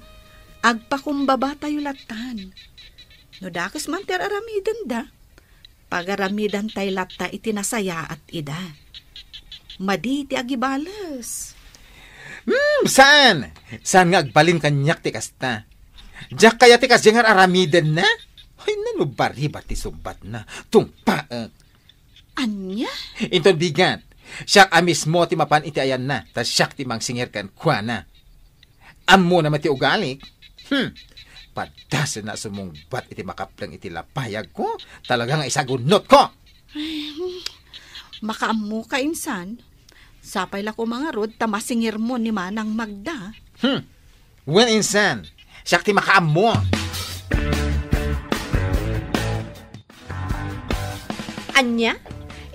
Agpakumbabatayo lattan. No dakes man ti ar-aramidenda, pagaramidantay latta iti nasayaat ida. Madi ti agibales. Hmm, saan? Saan nga agbalin kaniak ti kasta? Diak kayat ti kasdiay nga ar-aramidenna? Ay, nano baribar ti sungbatna. Tungpaek. Ania? Inton bigat, siak a mismo ti mapan iti ayanna, ta siak ti mangsingir kenkuana. Ammona met ti ugalik. Hmm. Padasenna a sumungbat iti makapleng iti lapayagko. Talaga nga isagunnotko. Ay, hmm. Makaammoka, insan. Sapay la koma ngarud ta masingirmo ni Manang Magda. Hmm. Wen, insan. Siak ti makaammo. Ania?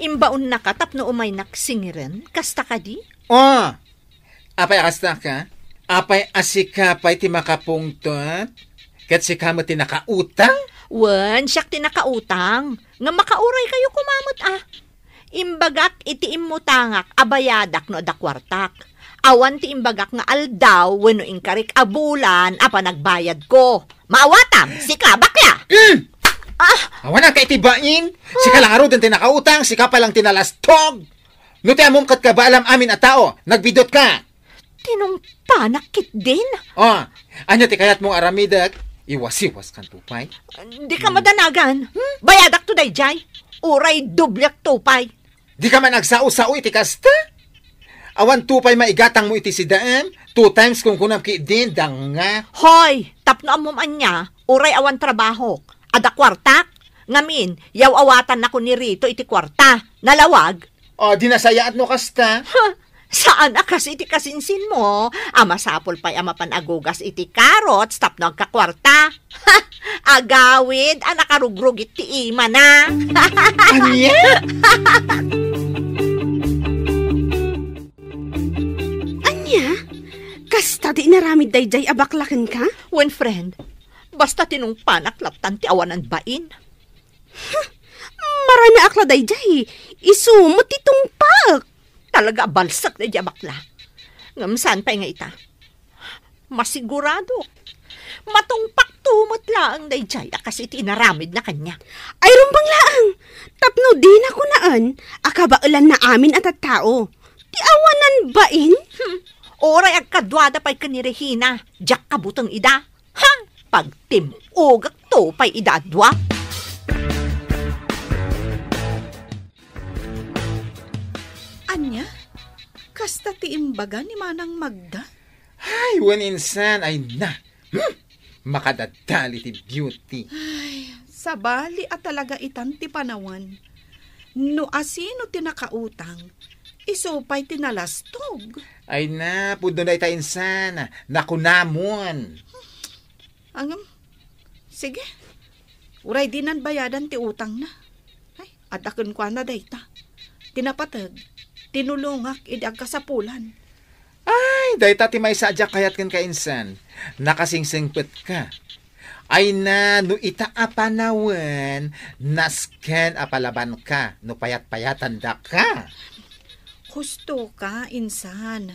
Imbaonnaka tapno umaynak singiren? Kasta kadi? Oh! Apay a kasta ka? Apay a sika pay ti makapungtot? Ket sika met ti nakautang? Wen, siak ti nakautang. Nga makauray kayo koma met, ah. Imbagak iti immutangak a bayadak no adda kuartak. Awan ti imbagak nga aldaw wenno inkarik a bulan a panagbayadko. Maawatam, sika, bakla! Mm! Ah! Awan ka iti bain? Sika lang ngaruden ti nakautang, sika pay lang ti nalastog. No ti ammom ket kabaalam amin a tao, nagbidutka. Tinungpanak ketdin. Oh, ania ti kayatmo nga aramidek? Iwasiwaskanto pay. Dika madanagan. Hmm? Bayadakto daydiay. Uray dobliakto pay. Dika man agsao-sao iti kasta? Awanto pay maigatangmo iti sidaem? Two times kunkunam ketdin, danga. Hoy, tapno ammom ania, uray awan trabahok. Adda kuartak? Ngamin, yaw-awatannako ni Rito iti kuarta. Nalawag? O, di nasayaat no kasta? Huh, saan a kas iti kasinsinmo? A masapul pay a mapan agugas iti carrots tapno agkakuarta. Agawid a nakarugrugit ti imana. Ania? Kasta ti inaramid daydiay a bakla kenka? Wen, friend, basta tinungpanak lattan ti awanan bain. Maranaak la daydiay, isu met ti tungpak. Talaga a balsek daydiay a bakla. Ngem saan pay nga ita? Masigurado. Matungpakto met laeng daydiay a kas iti inaramidna kaniak. Ay, rumbeng laeng. Tapno dina kunaen a kabaelanna amin a tattao. Ti awanan bain? Hmm. Uray agkaduada pay ken ni Regina, diak kabuteng ida. Ha? Pagtim-ogakto pay ida a dua. Ania? Kasta ti imbaga ni Manang Magda? Ay, wen insan, ay na. Hmm? Makadadali ti beauty. Ay, sabali a talaga itan ti panawen. No asino ti nakautang, isu pay ti nalastog. Ay na, pudno dayta insan. Nakunamon. Ngem, sige. Uray dinan bayadan ti utangna. Ay, adda kenkuana dayta. Ti napateg, tinulongak idi agkasapulan. Ay, dayta ti maysa a diak kayat kenka insan. Nakasingsengpetka. Ay na, no ita a panawen, nasken a palabanka no payat-payatandaka. Husto ka, insan.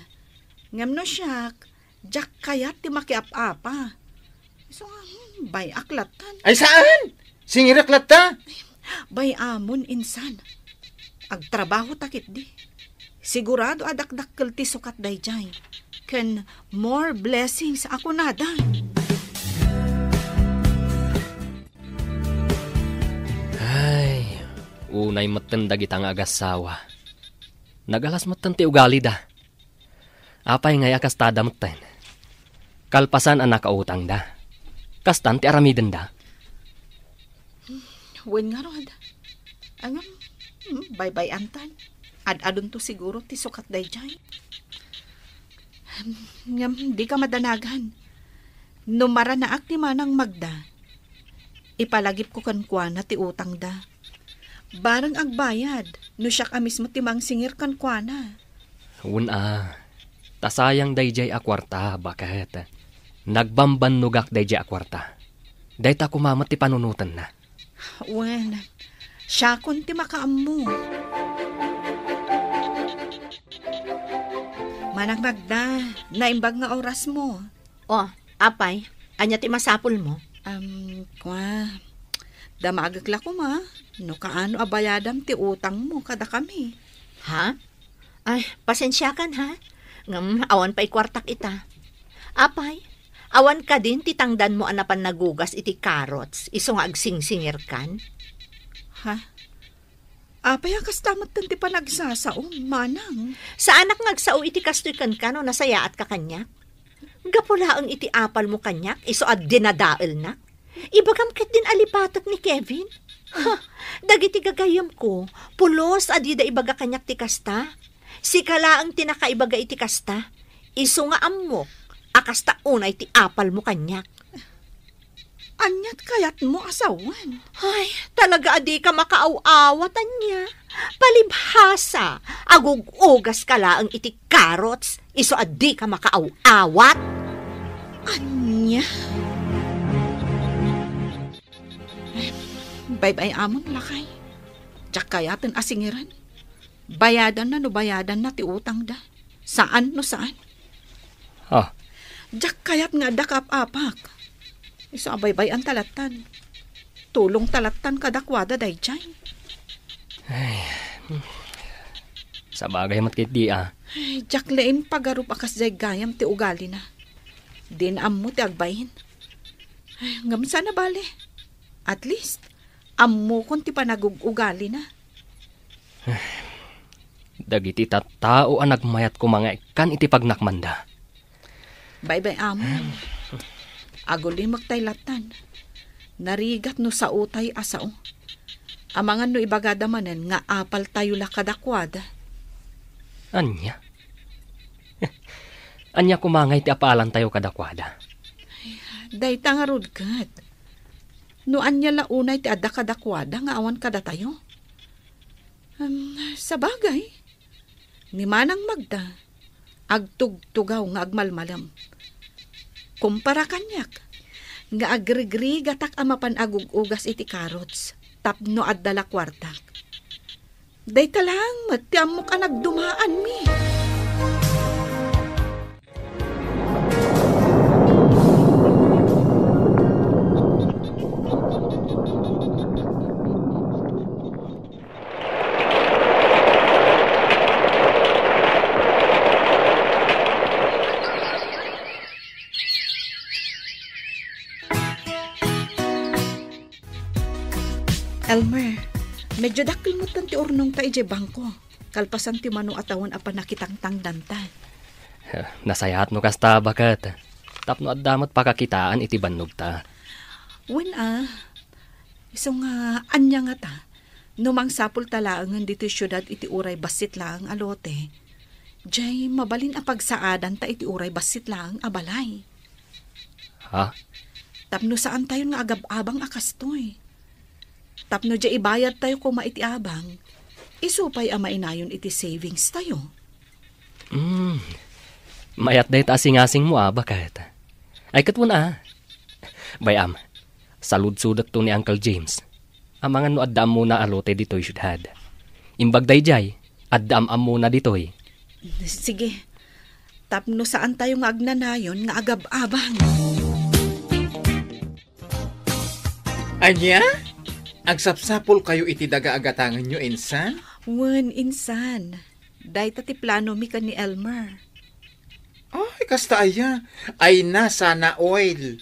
Ngem no siak, diak kayat ti makiap-apa. Isu nga, hmm, bay-ak lattan. Ay, saan? Singirek latta? Bay-amon, insan. Agtrabaho ta ketdi. Sigurado a dakdakkel ti sukat daydiay. Ken more blessings a kunada. Ay, unay metten dagita nga agassawa. Nagalas metten ti ugalida. Apay ngay a kastada metten? Kalpasan a nakautangda, kastan ti aramidenda? Wen ngarud. Ngem, hmm, baybay-antan. Ad-adunto siguro ti sukat daydiay. Ngem, dika madanagan. No maranaak ni Manang Magda, ipalagipko kenkuana ti utangda. Bareng agbayad no siak a mismo ti mangsingir kenkuana. Wen a, ta sayang daydiay a kuarta, baket. Nagbambannogak daydiay a kuarta. Dayta koma met ti panunotenna. Wen, siakon ti makaammo. Manang Magda, naimbag nga orasmo. O, apay, ania ti masapulmo? Am, kua, damagek la koma no kaano a bayadam ti utangmo kadakami. Ha? Ay, pasensiakan, ha? Ngem awan pay kuartak ita. Apay, awan kadin ti tangdanmo a napan nagugas iti carrots isu nga agsingsingirkan? Ha? Apay a kasta metten ti panagsasaom, manang? Saanak nga agsao iti kastoy kenka no nasayaatka kaniak. Gapu laeng iti apalmo kaniak, isu a dinadaelnak. Ibagam ketdin a lipatek ni Kevin. Ha, dagiti gagayyemko, pulos a dida ibaga kaniak ti kasta. Sika laeng ti nakaibaga iti kasta. Isu nga ammok a kasta unay ti apalmo kaniak. Aniat kayatmo a sawen? Ay, talaga a dika makaaw-awat, ania? Palibhasa, agug-ugas ka laeng iti carrots, isu a dika makaaw-awat. Ania? Baybay-amon, lakay. Diak kayaten a singiren. Bayadanna no bayadanna ti utangda. Saan no saan. Ah. Diak kayat nga adda kaap-apak. Isu a baybay-an ta lattan. Tulong ta lattan kadakuada daydiay. Ay, sabagay met ketdi a. Ay, diak laeng pagarup a kasdiay gayam ti ugalina. Din ammo ti agbain. Ay, ngem saan a bale. At least, ammokon ti panagug-ugalina. Dagiti tattao a nagmayat koma nga ikkan iti pagnakmanda. Baybay-amon. Agulimek tay lattan. Narigat no saotay a sao. Amangan no ibagada manen nga apaltayo la kadakuada. Ania? Ania koma nga iti apalantayo kadakuada? Dayta ngarud ket. No ania la unay ti adda kadakuada nga awan kadatayo? Em, sabagay, ni Manang Magda, agtugtugaw nga agmalmalem. Kumpara kaniak, nga agrigrigatak a mapan agug-ugas iti carrots tapno adda la kuartak. Dayta laeng met ti ammok a nagdumaanmi. Elmer, medyo dakkel metten ti urnongta idiay bangko, kalpasan ti mano a tawen a pannakitangtangdanta. Nasayaat no kasta, baket. Tapno adda met pakakitaan iti bannogta. Wen a, isu nga ania ngata, no mangsapulta laengen ditoy siudad iti uray bassit laeng a lote, jay mabalin a pagsaadanta iti uray bassit laeng a balay. Ha? Tapno saantayon nga agab-abang a kastoy. Tapno diay ibayadtayo koma iti abang, isu pay a mainayon iti savings tayo. Hmm. Mayat dayta a singasingmo a, baket. Ay, ket wen a. Bay-am, saludsodekto ni Uncle James. Amangan no adda ammona a lote ditoy siudad. Imbag daydiay, adda am-ammona ditoy. Sige. Tapno saantayo nga agnanayon nga agab-abang. Ania? Agsapsapulkayo iti daga a gatangenyo, insan? Wen, insan. Dayta ti planomi ken ni Elmer. Ay, kasta aya. Ay na, sana all.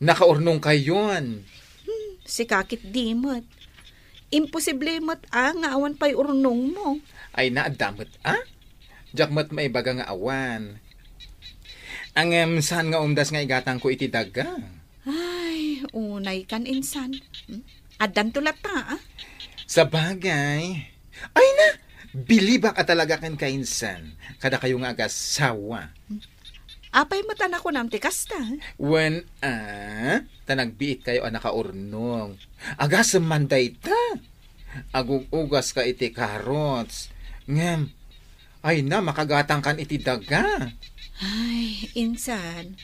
Nakaurnongkayon. Hmm, sika ketdi met. Imposible met a nga awan pay urnongmo. Ay na, adda met a? Diak met maibaga nga awan. Ngem saan nga umdas nga igatangko iti daga? Ay, unay kan insan. Hmm? Addanto latta, a? Sabagay. Ay na, bilibak a talaga kenka, insan. Kadakayo nga agasawa. Apay met a nakunam ti kasta? Wen a, ta nagbiitkayo a nakaurnong. Agasem man dayta. Agug-ugaska iti carrots. Ngem, ay na, makagatangkan iti daga. Ay, insan.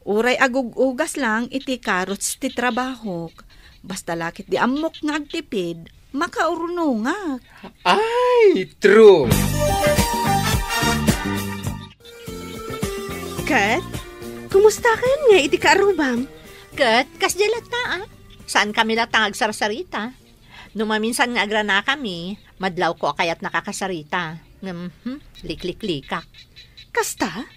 Uray agug-ugas lang iti carrots ti trabahok. Basta la ketdi ammok nga agtipid, makaurnongak. Ay, true! Ket, kumusta ken nga iti kaarrubam? Ket, kasdiay latta, a? Saankami latta nga agsarsarita. No maminsan nga agranakami, madlawko a kayat nakakasarita. Ngem, hmm, likliklikak. Kasta?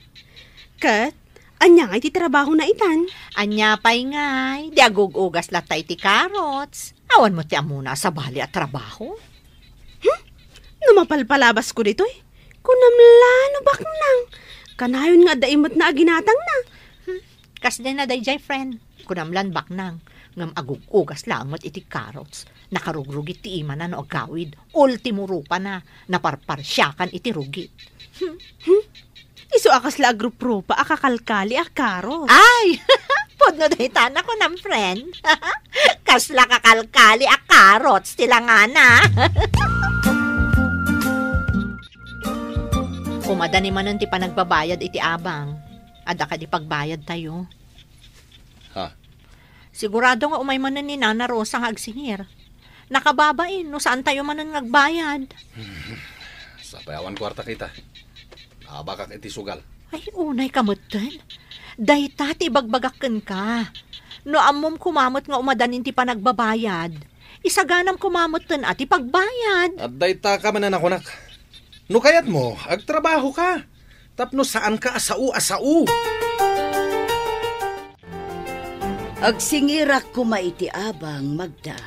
Ket, ania ngay ti trabahona itan? Ania pay ngay, di agug-ugas latta iti carrots. Awan met ti ammona a sabali a trabaho. Hmm? No mapalpalabasko ditoy, kunam la no baknang. Kanayon nga adda immetna a ginatangna. Hmm, kasdiay na daydiay, friend. Kunam lan baknang, ngem agug-ugas laeng met iti carrots. Nakarugrugit ti imana no agawid. Ultimo rupana, naparparsiakan iti rugit. Hmm? Isu a kasla agruprupa a kakalkali a carrots. Ay! Pudno dayta, nakunam, friend. Kasla kakalkali a carrots ti langana. Umadani manen ti panagbabayad iti abang. Adda kadi pagbayadtayo? Ha? Sigurado nga umay manen ni Nana Rosa nga agsingir. Nakababain no saantayo manen nga agbayad. Sapay awan kuarta kita. Abakak iti sugal. Ay, unay ka metten. Dayta ti ibagbagak kenka. No ammom koma met nga umadanin ti panagbabayad, isaganam koma metten a ti pagbayad. At dayta ka manen a kunak. No kayatmo, agtrabaho ka. Tapno saan ka a sao a sao. Agsingirak koma iti abang, Magda.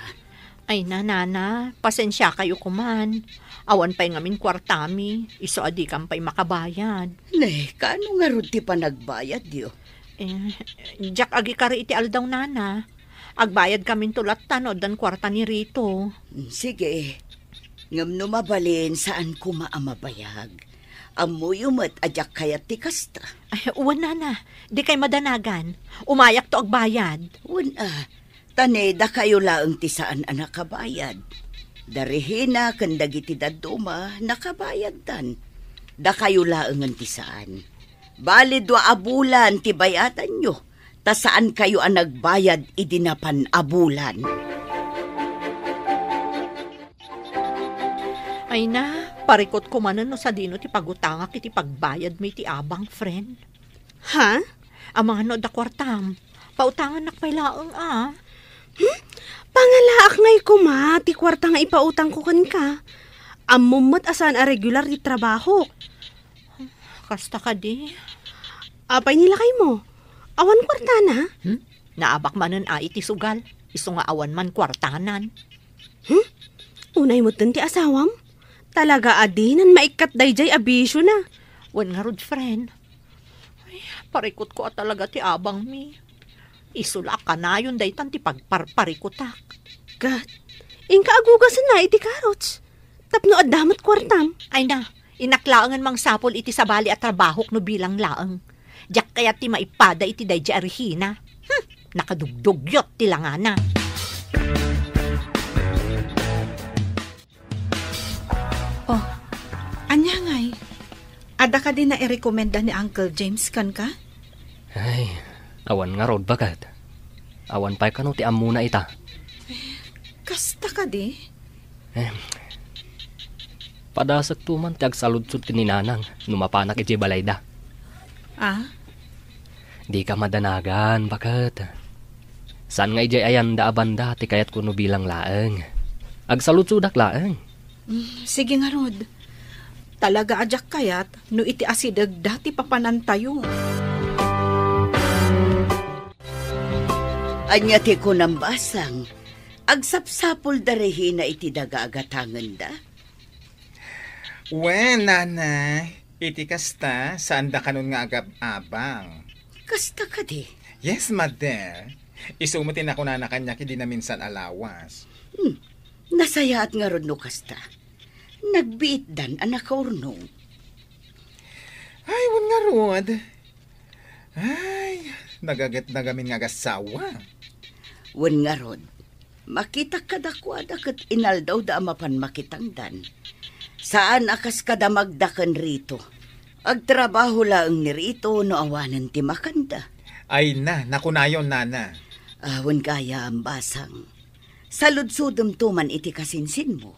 Ay na, Nana, pasensiakayo koman. Awan pay ngamin kuartami, isu a dikam pay makabayad. Ne, kaano ngarud ti panagbayadyo? Eh, diak agikari iti aldaw, Nana. Agbayad kaminto latta no addan kuarta ni Rito. Mm, sige. Ngem no mabalin, saan koma a mabayag. Ammoyo met a diak kayat ti kasta. Ay, wen, Nana. Dikay madanagan. Umayakto agbayad. Wen a, ta ne, dakayo laeng ti saan a nakabayad. Da Regina ken dagiti dadduma, nakabayaddan. Dakayo laengen ti saan. Bali dua a bulan ti bayadanyo. ta saankayo a nagbayad idi napan a bulan. Ay na, parikutko manen no sadino ti pagutangak iti pagbayadmi iti abang, friend. Ha? Amangan no adda kuartam. Pautangannak pay laeng a. Hmm? Pangalaak ngay koma ti kuarta nga ipautangko kenka. Ammom met a saan a regular ti trabahok. Kasta kadi. Apay ni lakaymo? Awan kuartana? Hmm? Naabak manen a iti sugal. Isu nga awan man kuartanan. Hmm? Unay metten ti asawam? Talaga a dinan maikkat daydiay a bisiona. Wen ngarud, friend. Ay, parikutko a talaga ti abangmi. Isu la a kanayon daytan ti pagparparikutak. Ket, inka agugasenna iti karots. Tapno adda met kuartam. Ay na, inak laengen mangsapul iti sabali a trabahok no bilang laeng. Diak kayat ti maipada iti daydiay a Regina. Hmm, nakadugdugyot ti langana. Oh, ania ngay? Adda kadi nairekomenda ni Uncle James kenka? Ay, awan ngarud, baket. Awan pay kano ti ammona ita. Kasta kadi? Eh, padasekto man ti agsaludsod ken ni Nanang no mapanak idiay balayda. Ah? Dika madanagan, baket. Saan nga idiay ayanda a banda ti kayatko no bilang laeng. Agsaludsodak laeng. Mm, sige ngarud. Talaga a diak kayat no iti asidegda ti papanantayo. Ania ti kunam, Basang? Agsapsapulda, Regina, iti daga a gatangenda? Wen, Nana, iti kasta, saanda kanon nga agab-abang. Kasta kadi? Yes, Mother. Isu met ti nakunana kaniak idi naminsan a lawas. Hmm. Nasayaat ngarud no kasta. Nagbiitdan a nakaurnong. Ay, wen ngarud. Ay, nagaget na gamin nga agassawa. Wen ngarud, makitak kadakuada ket inaldawda a mapan makitangdan. Saan a kas kada Magda ken Rito. Agtrabaho laeng ni Rito no awanen ti makanda. Ay na, nakunayon, Nana. Ah, wen gayam, Basang. Saludsodemto man iti kasinsinmo.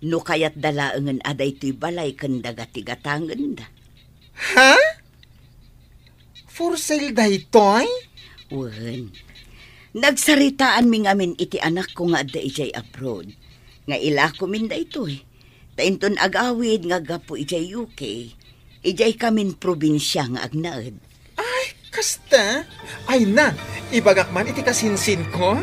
No kayatda laengen a daytoy balay ken daga ti gatangenda. Ha? For sale daytoy? Wen. Nagsaritaanmi ngamin iti anakko nga adda idiay abroad, nga ilakomin daytoy. Ta inton agawid nga aggapu idiay U K, idiay kamin probinsia nga agnaed. Ay, kasta? Ay na, ibagak man iti kasinsinko.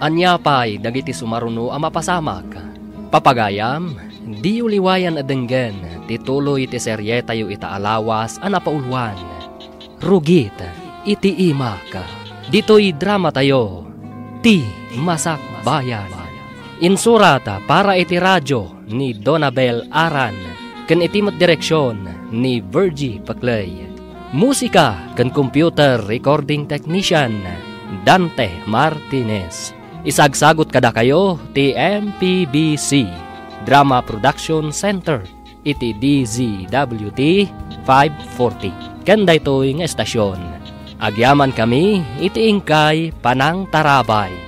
Ania pay dagiti sumaruno a mapasamak? Papagayam, diyo liwayan a denggen ti tuloy ti serietayo ita a lawas a napauluan, Rugit iti Imak. Ditoy dramatayo, Ti Masakbayan. Insurat para iti radio ni Donabel Aran, ken iti met direksion ni Virgie Paclay. Musika ken computer recording technician, Dante Martinez. Isagsagut kadakayo ti M P B C Drama Production Center iti D Z W T five forty. Ken daytoy nga estasyon, agyamankami iti inkay panangtarabay.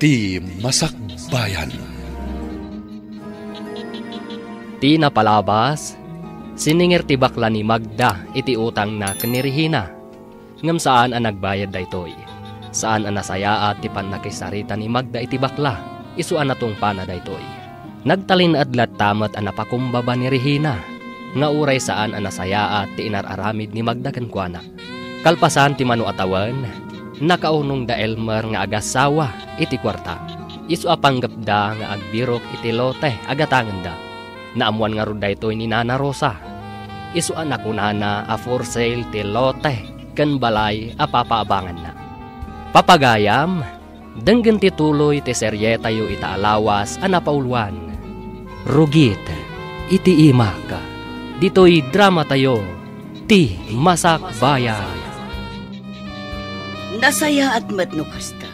Ti Masakbayan. Ti napalabas, siningir ti bakla ni Magda iti utangna ken ni Regina. Ngem saan a nagbayad daytoy. Saan a nasayaat ti pannakisarita ni Magda iti bakla, isu a natungpana daytoy. Nagtalinaed latta met a napakumbaba ni Regina, nga uray saan a nasayaat ti inar-aramid ni Magda kenkuana. Kalpasan ti mano a tawen, nakaunongda Elmer nga agassawa iti kuarta. Isu a panggepda nga agbirok iti lote a gatangenda. Naammoan ngarud daytoy ni Nana Rosa. Isu a nakunana a for sale ti lote ken balay a papaabanganna. Papagayam, Denggen ti tuloy ti serietayo ita a lawas a napauluan, Rugit iti Imak. Ditoy dramatayo, Ti Masakbayan. Nasayaat met no kasta.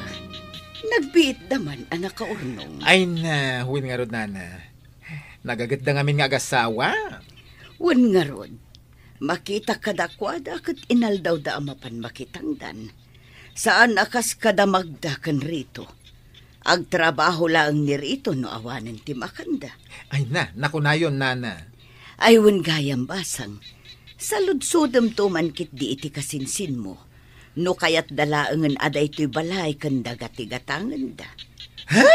Nagbiitda man a nakaurnong. Ay na, wen ngarud, nana. Nagagitda ngamin nga agasawa. Wen ngarud, makita kadakuada ket inaldawda a mapan makitangdan. Saan a kas kadamagda ken Rito. Agtrabaho laeng ni Rito no awanen ti makanda. Ay na, nakunayon, nana. Ay, wen gayam, Basang. Saludsodemto man ketdi iti kasinsinmo. No kayatda laengen a daytoy balay ken daga ti gatangenda. Ha?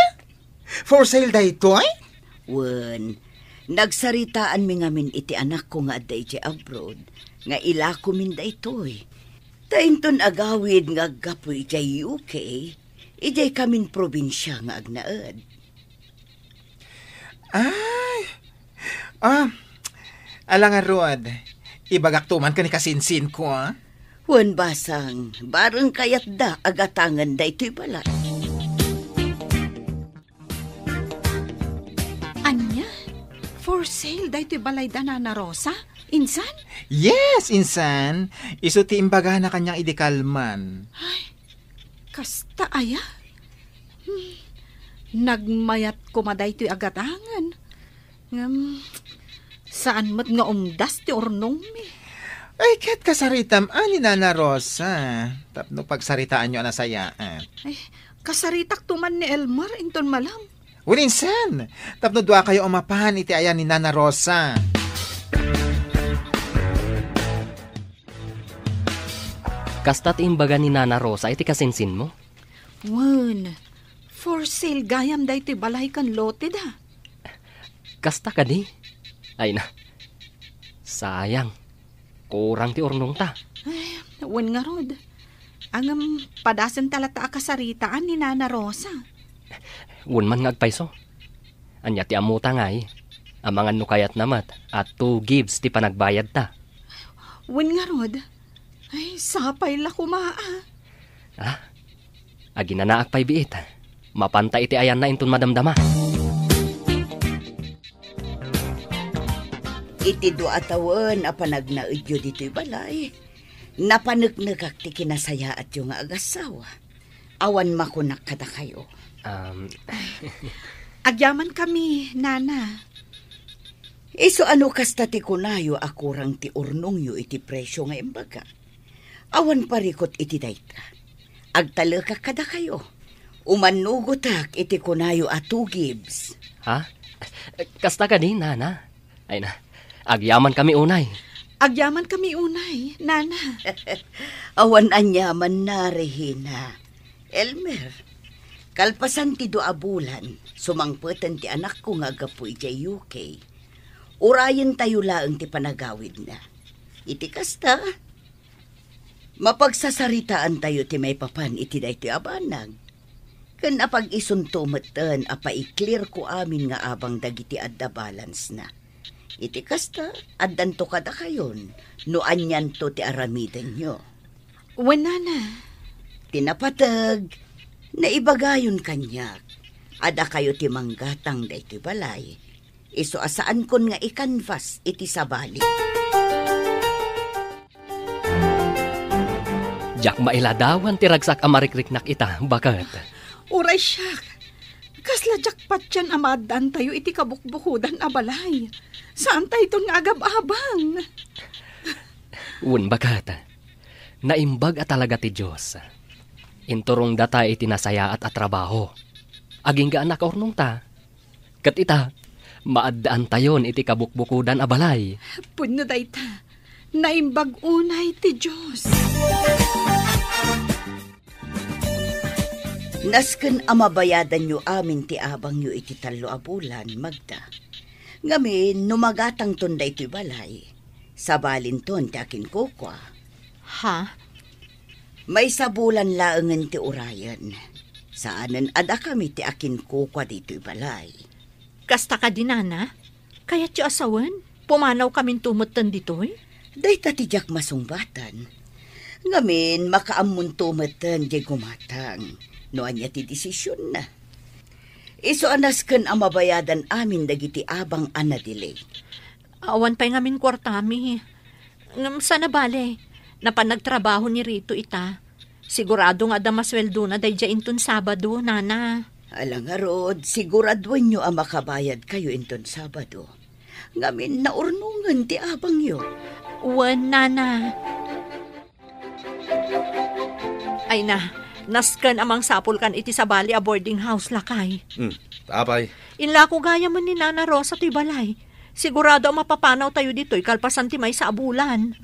For sale daytoy? Wen, nagsaritaanmi ngamin iti anakko nga adda idiay abroad, nga ilakomin daytoy. Ta inton agawid nga aggapu idiay U K, idiay kamin probinsia nga agnaed. Ay, ah, ala ngarud, ibagakto man ken ni kasinsinko, ah. Wen, Basang, bareng kayatda a gatangen daytoy balay. Ania? For sale daytoy balayda, Nana Rosa? Insan? Yes, insan. Isu ti imbagana kaniak idi kalman. Ay, kasta aya? Hmm, nagmayat koma daytoy a gatangen. Ngem, saan met nga umdas ti urnongmi. Ay, ket kasaritam a ni Nana Rosa. Tapno pagsaritaanyo a nasayaat. Ay, kasaritakto man ni Elmer inton malem. Wen insan, tapno duakayo a mapan iti ayan ni Nana Rosa. Kasta ti imbaga ni Nana Rosa iti kasinsinmo? Wen, for sale gayam daytoy balay ken loteda. Kasta kadi? Ay na, sayang. Kurang ti urnongta. Ay, wen ngarud. Ngem, padasenta latta a kasaritaan ni Nana Rosa. Wen man nga agpayso. Ania ti ammota ngay? Amangan no kayatna met a two gives ti panagbayadta. Wen ngarud. Ay, sapay la koma, ah. Ah? Aginanaak pay biit. Mapanta iti ayanna inton madamdama. Iti dua a tawen a panagnaedyo ditoy balay, napaneknekak ti kinasayaatyo nga agasawa. Awan makunak kadakayo. Um, Agyamankami, Nana. Isu a no kasta ti kunayo a kurang ti urnongyo iti presio nga imbaga. Awan parikut iti dayta. Agtalekak kadakayo. Umannugotak iti kunayo a two gives. Ha? Kasta kadi, Nana? Ay na, agyamankami unay. Agyamankami unay, Nana. Awan aniamanna, Regina. Elmer, kalpasan ti dua a bulan, sumangpeten ti anakko nga aggapu idiay U K. Urayentayo laeng ti panagawidna. Iti kasta, mapagsasaritaantayo ti maipapan iti daytoy a banag. Ken apag-isunto metten a paiklerko amin nga abang dagiti adda balance-na. Iti kasta, addanto kadakayon no anianto ti aramidenyo. Wen, Nana. Ti napateg, naibagayon kaniak a dakayo ti manggatang daytoy balay. Isu a saankon nga i-canvas iti sabali. Diak mailadawan ti ragsak a marikriknak ita, baket. Uray siak, kasla diak patien a maaddaantayo iti kabukbukodan a balay. Saantayton nga agab-abang. Wen, baket. Naimbag a talaga ti Dios. Inturongdata iti nasayaat a trabaho. Agingga a nakaurnongta. Ket ita, maaddaantayon iti kabukbukodan a balay. Pudno dayta, naimbag unay ti Dios. Nasken a mabayadanyo amin ti abangyo iti tallo a bulan, Magda. Ngamin, no magatangton daytoy balay, sabalinton ti akinkukua. Ha? Maysa bulan laengen ti urayen. Saanen a dakami ti akinkukua ditoy balay. Kasta kadi, Nana? Kayatyo a sawen? Pumanawkaminto metten ditoy? Dayta ti diak masungbaten. Ngamin, makaammonto metten diay gumatang. no ania ti desisionna. Isu a nasken a mabayadan amin dagiti abang a na-delay. Awan pay ngamin kuartami. Ngem saan a bale, napan nagtrabaho ni Rito ita. Sigurado nga adda masueldona daydiay inton Sabado, nana. Ala ngarud, siguraduenyo a makabayadkayo inton Sabado. Ngamin, naurnongen ti abangyo. Wen, nana. Ay na, nasken a mangsapulkan iti sabali a boarding house, lakay. Hmm, apay? Inlako gayamen ni Nana Rosa toy balay. Sigurado a mapapanawtayo ditoy kalpasan ti maysa a bulan.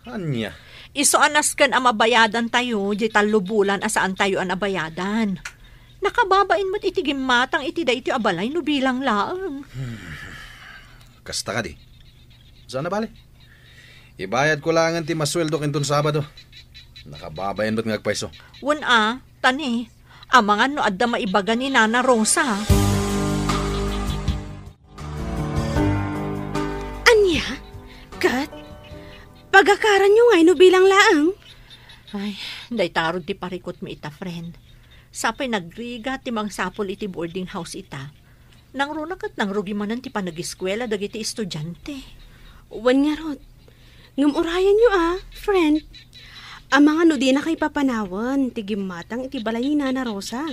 Ania? Isu a nasken a mabayadantayo di tallo bulan a saantayo a nabayadan. Nakababain met iti gimmatang iti daytoy a balay no bilang laeng. Kasta kadi? Saan a bale? Ibayadko laengen ti masueldok inton Sabado. Nakababain met nga agpayso. Wen a, tani, amangan no adda maibaga ni Nana Rosa. Ania? Ket? Pagakaranyo ngay no bilang laeng? Ay, dayta ngarud ti parikutmi ita, friend. Sapay nagrigat ti mangsapul iti boarding house ita. Nangruna ket nangrugi manen ti panagiskuela dagiti estudiante. Wen ngarud. Ngem urayenyo a, friend. Amangan no dinakayo papanawen ti gimmatang iti balay ni Nana Rosa.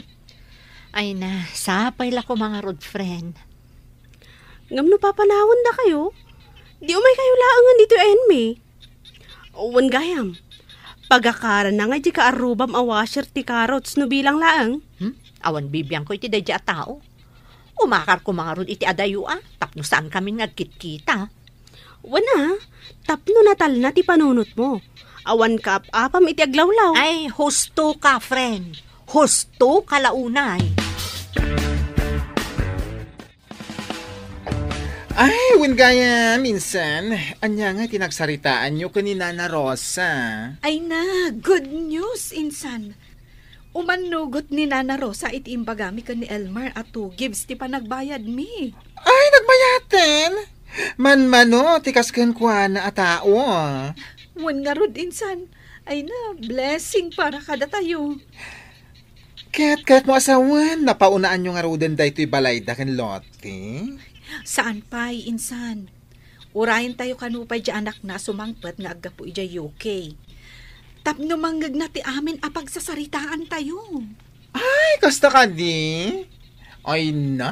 Ay na, sapay la koma ngarud, friend. Ngem no papanawendakayo, di umaykayo laengen ditoy a enmi. Wen gayam, pagakaranna ngay ti kaarrubam a washer ti carrots no bilang laeng. Hmm? Awan bibiangko iti daydiay a tao. Umakar koma ngarud iti adayo a, tapno saan kami nga agkitkita. Wen a, tapno natalna ti panunotmo. Awan kaap-apam iti aglawlaw. Ay, husto ka, friend. Husto ka la unay. Ay, wen gayam, insan. Ania nga ti nagsaritaanyo ken ni Nana Rosa? Ay na, good news, insan. Umannugot ni Nana Rosa iti imbagami ken ni Elmar a two gives ti panagbayadmi. Ay, nagbayaten? Manmano ti kas kenkuana a tao. Wen ngarud, insan. Ay na, blessing para kadatayo. Ket, ket mo asawen, napaunaanyo ngaruden daytoy balayda ken Lottie? Saan pay, insan. Urayentayo kano pay diay anakna a sumangpet nga aggapu idiay U K. Tapno mangngegna ti amin a pagsasaritaantayo. Ay, kasta kadi? Ay na,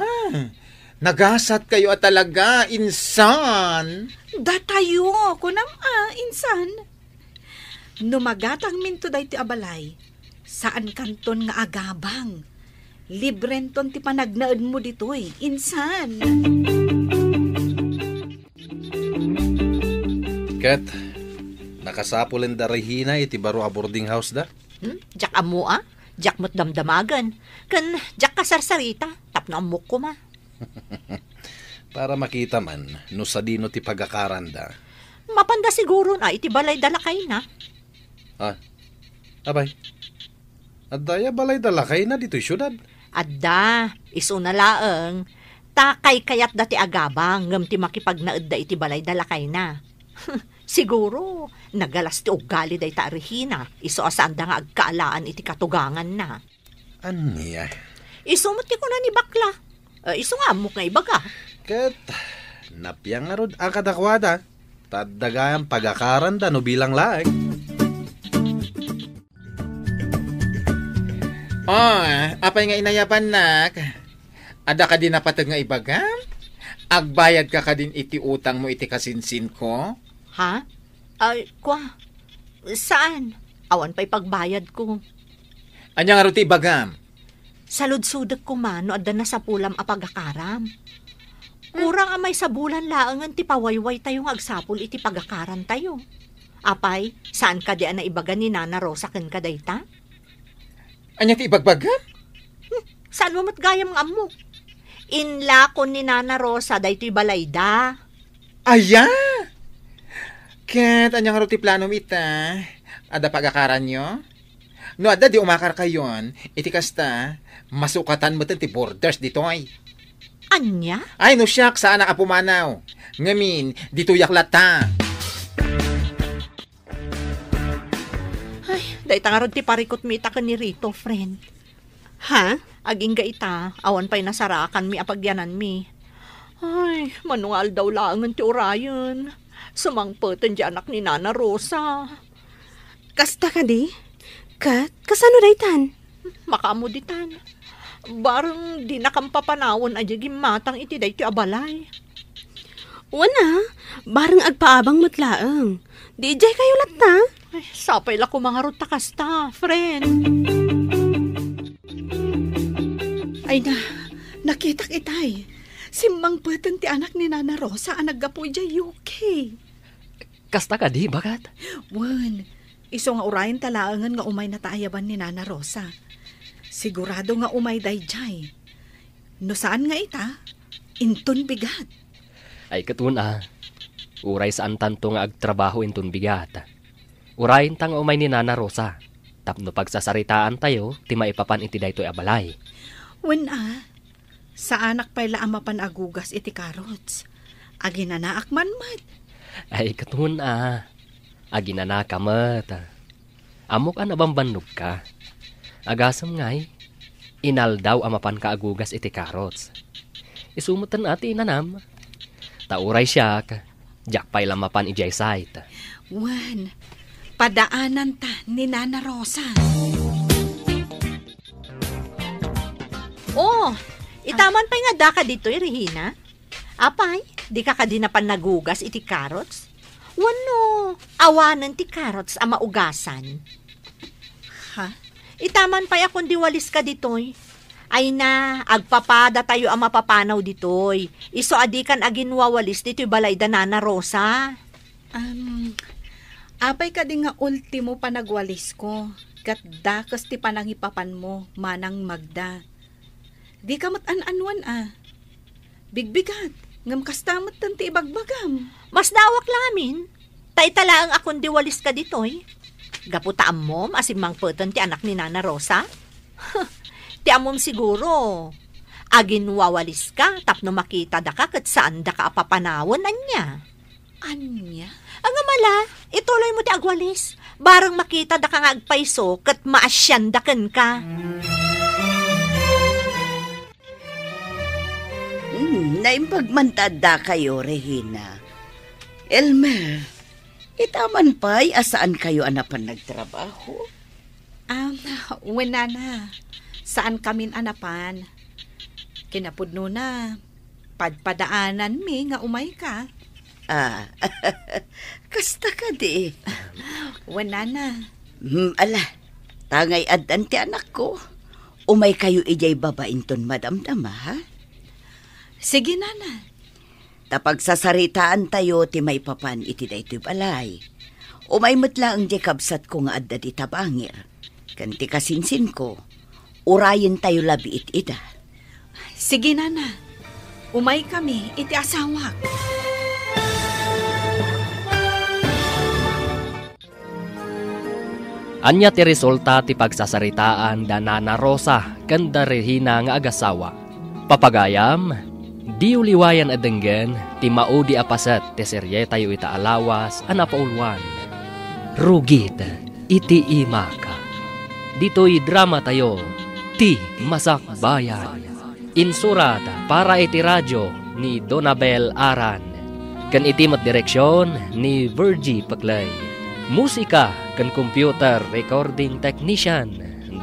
nagasatkayo a talaga, insan. Datayo, kunam a, insan. No magatangminto daytoy a balay, saankanton nga agabang. Librenton ti panagnaedmo ditoy, insan. Ket, nakasapulen da Regina iti baro a boarding house da? Hmm? Diak ammo a? Diak met damdamagen. Ken diak kasarsarita, tapno ammok koma. Para makita man no sadino ti pagakaranda. Mapanda siguron a iti balayda lakayna. Ah, apay, adda aya balayda lakayna ditoy siudad? Adda, isuna laeng, ta kaykayatda ti agabang ngem ti makipagnaedda iti balayda lakayna. Siguro, nagalas ti uggali dayta a Regina, isu a saanda nga agkaalaan iti katuganganna. Ania? Isu met ti kuna ni Bakla. Eh, isu nga ammok nga ibaga. Ket, napiang ngarud a kadakuada, ta adda gayam pagakaranda no bilang laeng. Oh, apay nga inayabannak? Adda kadi napateg nga ibagam? Agbayadka kadin iti utangmo iti kasinsinko? Ha? Ay, kua? Saan? Awan pay pagbayadko. Ania ngarud ti ibagam? Saludsodek koma no adda nasapulam a pagakaram. Kurang a maysa bulan laengen ti pawaywaytayo nga agsapul iti pagakarantayo. Apay, saan kadi a naibaga ni Nana Rosa kenka dayta? Ania ti ibagbagam? Hmm, saan mo met gayam nga ammo? Inlakon ni Nana Rosa daytoy balayda. Aya? Ket ania ngarud ti planom ita? Adda pagakaranyo? No adda, di umakarkayon. Iti kasta, masukatan metten ti borders ditoy. Ania? Ay, no siak, saanak a pumanaw. Ngamin, ditoyak latta. Ay, dayta ngarud ti parikutmi ita ken ni Rito, friend. Ha? Agingga ita, awan pay nasarakanmi a pagyananmi. Ay, mano nga aldaw laengen ti urayen. Sumangpeten ti anak ni Nana Rosa. Kasta kadi? Ket, kasano daytan? Makaammo ditan. Bareng dinakam papanawen a diay gimmatang iti daytoy a balay. Wen a, bareng agpaabang met laeng. Di idiay kayo latta? Ay, sapay la koma ngarud ta kasta, friend. Ay na, nakitak itay. Simmangpeten ti anak ni Nana Rosa a naggapu idiay U K. Kasta kadi, baket? Wen, isu nga urayenta laengen nga umaynata a yaban ni Nana Rosa. Sigurado nga umay daydiay. No saan nga ita, inton bigat. Ay, ket wen a, uray saantanto nga agtrabaho inton bigat. Urayenta nga umay ni Nana Rosa, tapno pagsasaritaantayo ti maipapan iti daytoy a balay. Wen a, saanak pay la a mapan agugas iti carrots. Aginanaak man met. Ay, ket wen a, aginanaka met. Ammok a nabambannogka. Agasem ngay, inaldaw a mapanka agugas iti carrots. Isu metten a ti inanam. Ta uray siak, diak pay la mapan idiay site. Wen, padaananta ni Nana Rosa. Oh, itaman pay nga daka ditoy, Regina? Apay, dika kadi napan nagugas iti carrots? Wenno, awanen ti carrots a maugasan? Ha? Itaman pay a kundi waliska ditoy. Ay na, agpapadatayo a mapapanaw ditoy. Isu a dikan aginwawalis ditoy balay da Nana Rosa. Am, apay kadi nga ultimo panagwalisko, ket dakes ti panangipapanmo, Manang Magda. Dika met an-annuan a. Bigbigat, ngem kasta metten ti ibagbagam. Masdaawak la ngamin, ta ita laeng a kundi waliska ditoy. Gapu ta ammom a simmangpeten ti anak ni Nana Rosa? Ti ammom siguro, aginwawaliska tapno makitadaka ket saandaka a papanawen, ania? Ania? Ngem ala, ituloymo ti agwalis. Bareng makitadaka nga agpayso ket maasianda kenka. Hmm, naimbag man ta addakayo, Regina. Elmer, itaman pay a saankayo a napan nagtrabaho? Ah, wen, Nana. Saankamin a napan. Kinapudnona, padpadaananmi nga umayka. Ah, kasta kadi? Wen, Nana. Hmm, ala, ta ngay addan ti anakko. Umaykayo idiay baba inton madamdama, ha? Sige, Nana. Ta pagsasaritaantayo ti maipapan iti daytoy balay. Umay met laeng diay kabsatko nga adda dita bangir. Ken ti kasinsinko, urayentayo labi it ida. Sige, Nana. Umaykami iti asawak. Ania ti resulta ti pagsasaritaan da Nana Rosa ken da Regina nga agasawa? Papagayam, diyo liwayan a denggen ti maudi a paset ti serietayo ita a lawas a napauluan, Rugit iti Imak. Ditoy dramatayo, Ti Masakbayan. Insurat para iti radio ni Donabel Aran, ken iti met direksion ni Virgie Peclay. Musika ken computer recording technician,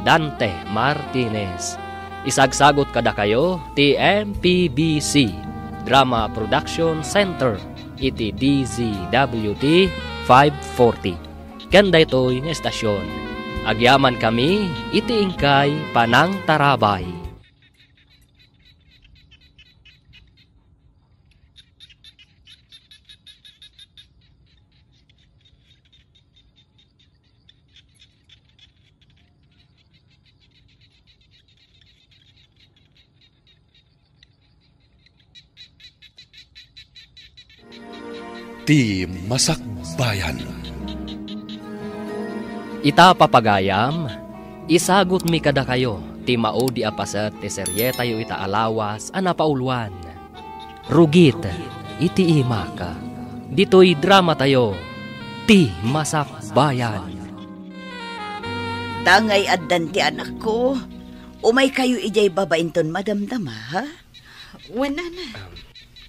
Dante Martinez. Isagsagut kadakayo ti M P B C Drama Production Center iti D Z W T five forty. Ken daytoy nga estasion, agyamankami iti inkay panangtarabay. Ti Masakbayan. Ita, papagayam, isagutmi kadakayo ti maudi a paset ti serietayo ita a lawas a napauluan, Rugit iti Imak. Ditoy dramatayo, Ti Masakbayan. Dangay addan ti anakko, Umaykayo idiay baba inton madamdama, ha? Wen, nana.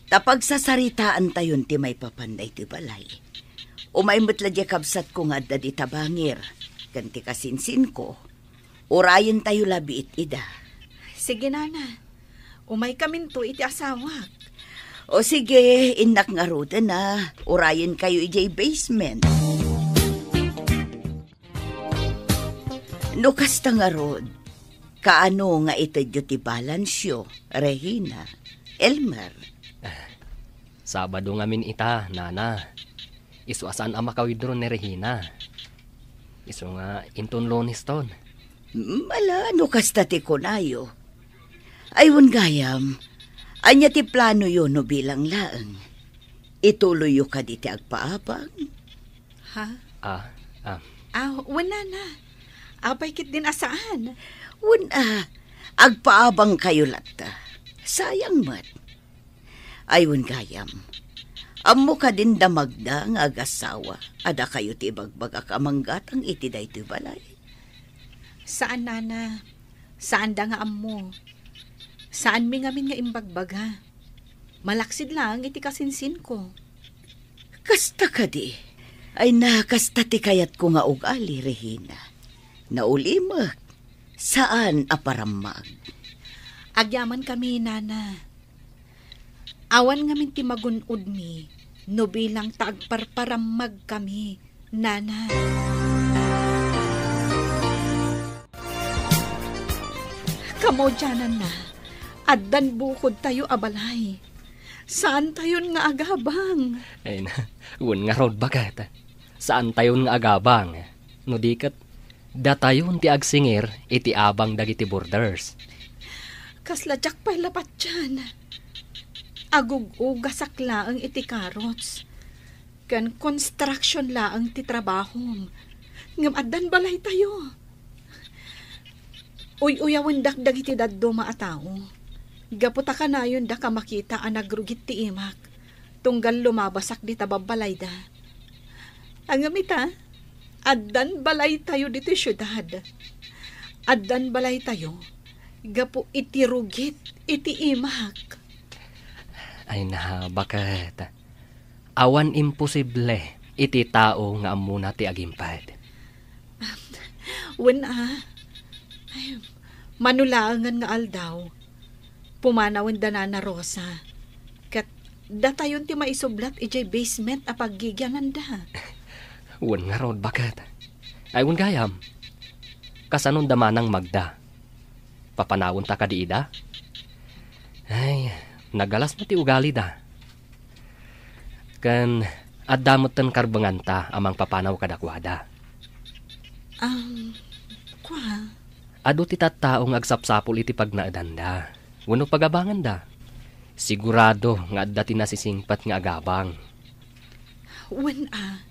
Ta pagsasaritaantayon ti maipapan daytoy balay. Umay met la diay kabsatko nga adda dita bangir, ken ti kasinsinko. Urayentayo la biit ida. Sige, nana. Umaykaminto iti asawak. O sige, innak ngaruden a. Urayenkayo idiay basement. No kasta ngarud, kaano nga itedyo ti balansyo, Regina, Elmer? Sabado ngamin ita, nana. Isu a saan a maka-withdraw ni Regina. Isu nga inton Lunes ton. Mm, ala, no kasta ti kunayo. Ay, wen gayam, ania ti planoyo no bilang laeng? Ituloyyo kadi ti agpaabang? Ha? Ah, ah. Ah, wen, nana. Apay ketdin a saan? Wen a, agpaabangkayo latta. Sayang met. Ay, wen gayam. Ammo kadin da Magda nga agasawa a dakayo ti ibagbagak a manggatang iti daytoy balay? Saan, nana. Saanda nga ammo. Saanmi ngamin nga imbagbaga. Malaksid laeng iti kasinsinko. Kasta kadi? Ay na, kasta ti kayatko nga ugali, Regina. Naulimek, saan a parammag. Agyamankami, nana. Awan ngamin ti magun-odmi no bilang ta agparparammagkami, nana. Kamaudiananna, addan bukodtayo a balay. Saantayon nga agabang. Ay na, wen ngarud, baket. Saantayon nga agabang. No di ket, datayon ti agsingir iti abang dagiti boarders. Kasla diak pay la patian. Agug-ugasak laeng iti carrots. Ken construction laeng ti trabahom. Ngem addan balaytayo. Uy-uyawendak dagiti dadduma a tao. Gapu ta kanayondak a makita a nagrugit ti imak, tunggal lumabasak dita babbalayda. Ngem ita, addan balaytayo ditoy siudad. Addan balaytayo gapu iti rugit iti imak. Ay na, baket. Awan imposible iti tao nga ammona ti agimped. Wen a. Ay, mano laengen nga aldaw, pumanawen da Nana Rosa. Ket datayon ti maisublat idiay basement a paggigiananda. Wen ngarud, baket. Ay, wen gayam. Kasanon da Manang Magda? Papanawenta kadi ida? Ay, nagalas met ti ugalida. Ken adda metten karbenganta a mangpapanaw kadakuada. Um, kua? Adu ti tattao nga agsapsapul iti pagnaedanda wenno pagabanganda. Sigurado nga adda ti nasisingpet nga agabang. Wen a.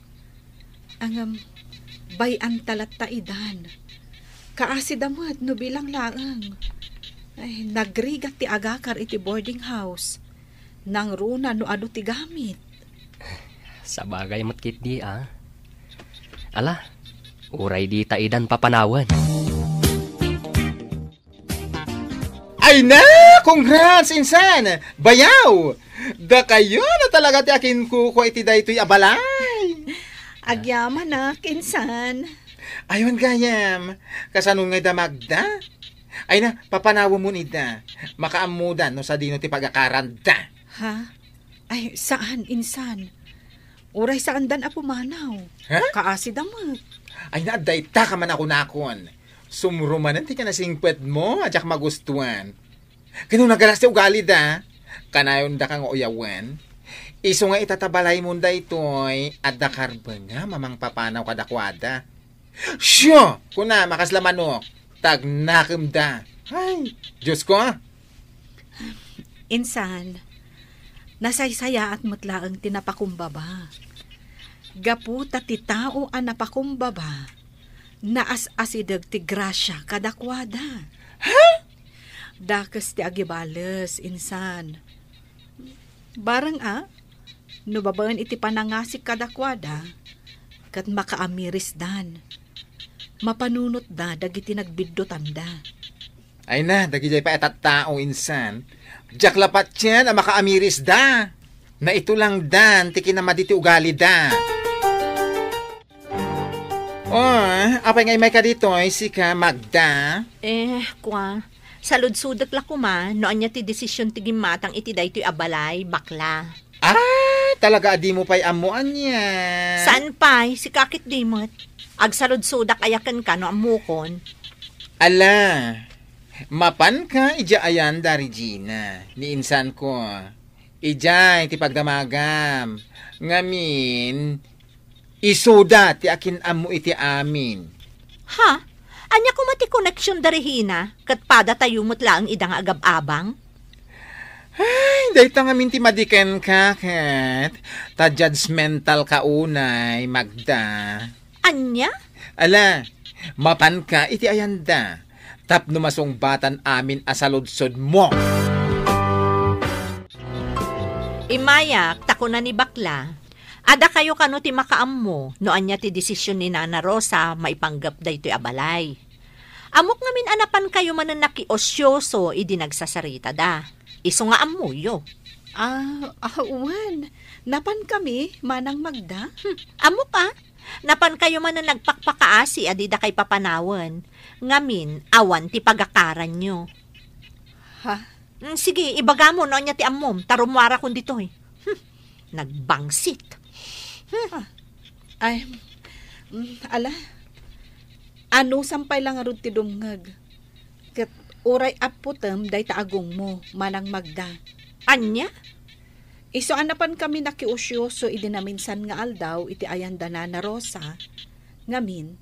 Ngem, bay-anta latta idan. Kaasida met no bilang laeng. Ay, nagrigat ti agakar iti boarding house. Nangruna no adu ti gamit. Sabagay met ketdi a. Ala, uray dita idan papanawen. Ay na! Congrats, insan! Bayaw! Dakayo na talaga ti akinkukua iti daytoy a balay! Agyamanak, insan. Ay, wen gayam, kasano ngay da Magda? Ay na, papanawemon ida. Makaammoda no sadino ti pagakaranda. Ha? Ay, saan, insan. Uray saandan a pumanaw. Ha? Kaasida met. Ay, na, adda ita ka man a kunakon. Sumrumanen ti kinasingpetmo a diak magustuan. Ken no nagalas ti ugalida, kanayondaka nga uyawen. Isu nga ita ta balaymon daytoy, adda karbengam a mangpapanaw kadakuada. Siya! Kunam a kasla manok, ta agnakemda. Ay, Diosko! Insan, nasaysayaat met laeng ti napakumbaba. Gapu ta ti tao a napakumbaba, naas-asideg ti grasia kadakuada. Ha? Dakes ti agibales, insan. Bareng a, no babaen iti panangasik kadakuada, ket makaamirisdan. Mapanunotda dagiti nagbiddutanda. Ay na, dagidiay pay a tattao insan. Diak la patien a makaamirisda. Naitulangdan ti kinamadi ti ugalida. Oh, apay nga imayka ditoy, sika, Magda? Eh, kua, saludsodek la koma no ania ti desisyon ti gimmatang iti daytoy a balay, bakla. Ah, talaga a dimo pay ammo ania? Saan pay? Sika ket di met. Agsaludsodak aya kenka no ammokon? Ala, mapanka idiay ayanda, Regina, ni insanko. Idiay ti pagdamagam. Ngamin, isuda ti akin-ammo iti amin. Ha? Ania koma ti connection da Regina? Ket padatayo met laeng ida nga agab-abang? Ay, dayta ngamin ti madi kenka, ket ta judgmental ka unay, Magda. Ania? Ala, mapanka iti ayanda, tapno masungbatan amin a saludsodmo. Immayak, ta kuna ni bakla, adda kayo kano ti makaammo no ania ti desisyon ni Nana Rosa maipanggep daytoy a balay. Ammok ngamin a napan kayo manen nakiosyoso idi nagsasaritada. Isu nga ammoyo. Ah, ah, wen. Napan kami, Manang Magda. Hmm, ammok a. Napan kayo manen nagpakpakaasi a dida kay papanawen. Ngamin, awan ti pagakaranyo. Ha? Mm, sige, ibagamo no ania ti ammom, ta rummuarakon ditoy. Hmm, nagbangsit. Hmm. Ah. Ay, mm, ala. Anusam pay la ngarud ti dumngeg. Ket uray apputem dayta agongmo, Manang Magda. Ania? Isu a napan kami nakiusyoso idi naminsan nga aldaw iti ayanda Nana Rosa, ngamin,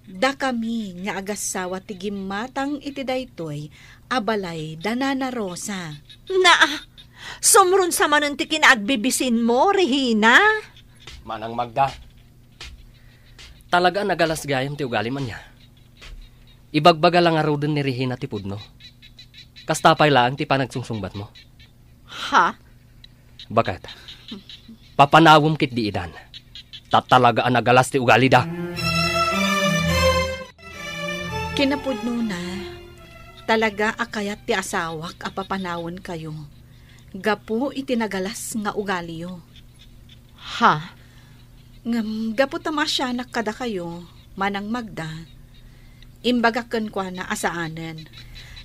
dakami nga agassawa ti gimmatang iti daytoy a balay da Nana Rosa. Naa, sumrunsa manen ti kinaagbibisinmo, Regina? Manang Magda, talaga a nagalas gayam ti ugalim ania. Ibagbaga la ngaruden ni Regina ti pudno. Kasta pay laeng ti panagsungsungbatmo. Ha? Baket, papanawem ketdi idan. Ta talaga a nagalas ti ugalida. Kinapudnona, talaga a kayat ti asawak a papanawenkayo gapu iti nagalas nga ugaliyo. Ha? Ngem gapu ta maasianak kadakayo, Manang Magda, imbagak kenkuana a saanen.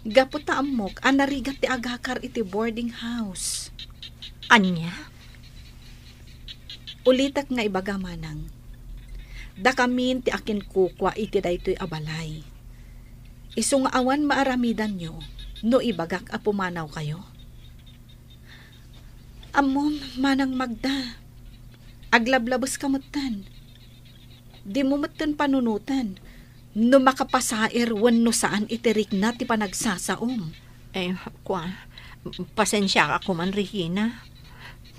Gapu ta ammok a narigat ti agakar iti boarding house. Ania? Ulitek nga ibaga, Manang. Dakamin ti akinkukua iti daytoy a balay. Isu nga awan maaramidanyo no ibagak a pumanawkayo. Ammom, Manang Magda, aglablabeska metten. Dimo metten panunoten no makapasair wenno saan iti rikna ti panagsasaom. Eh, kua, pasensiaka koman, Regina.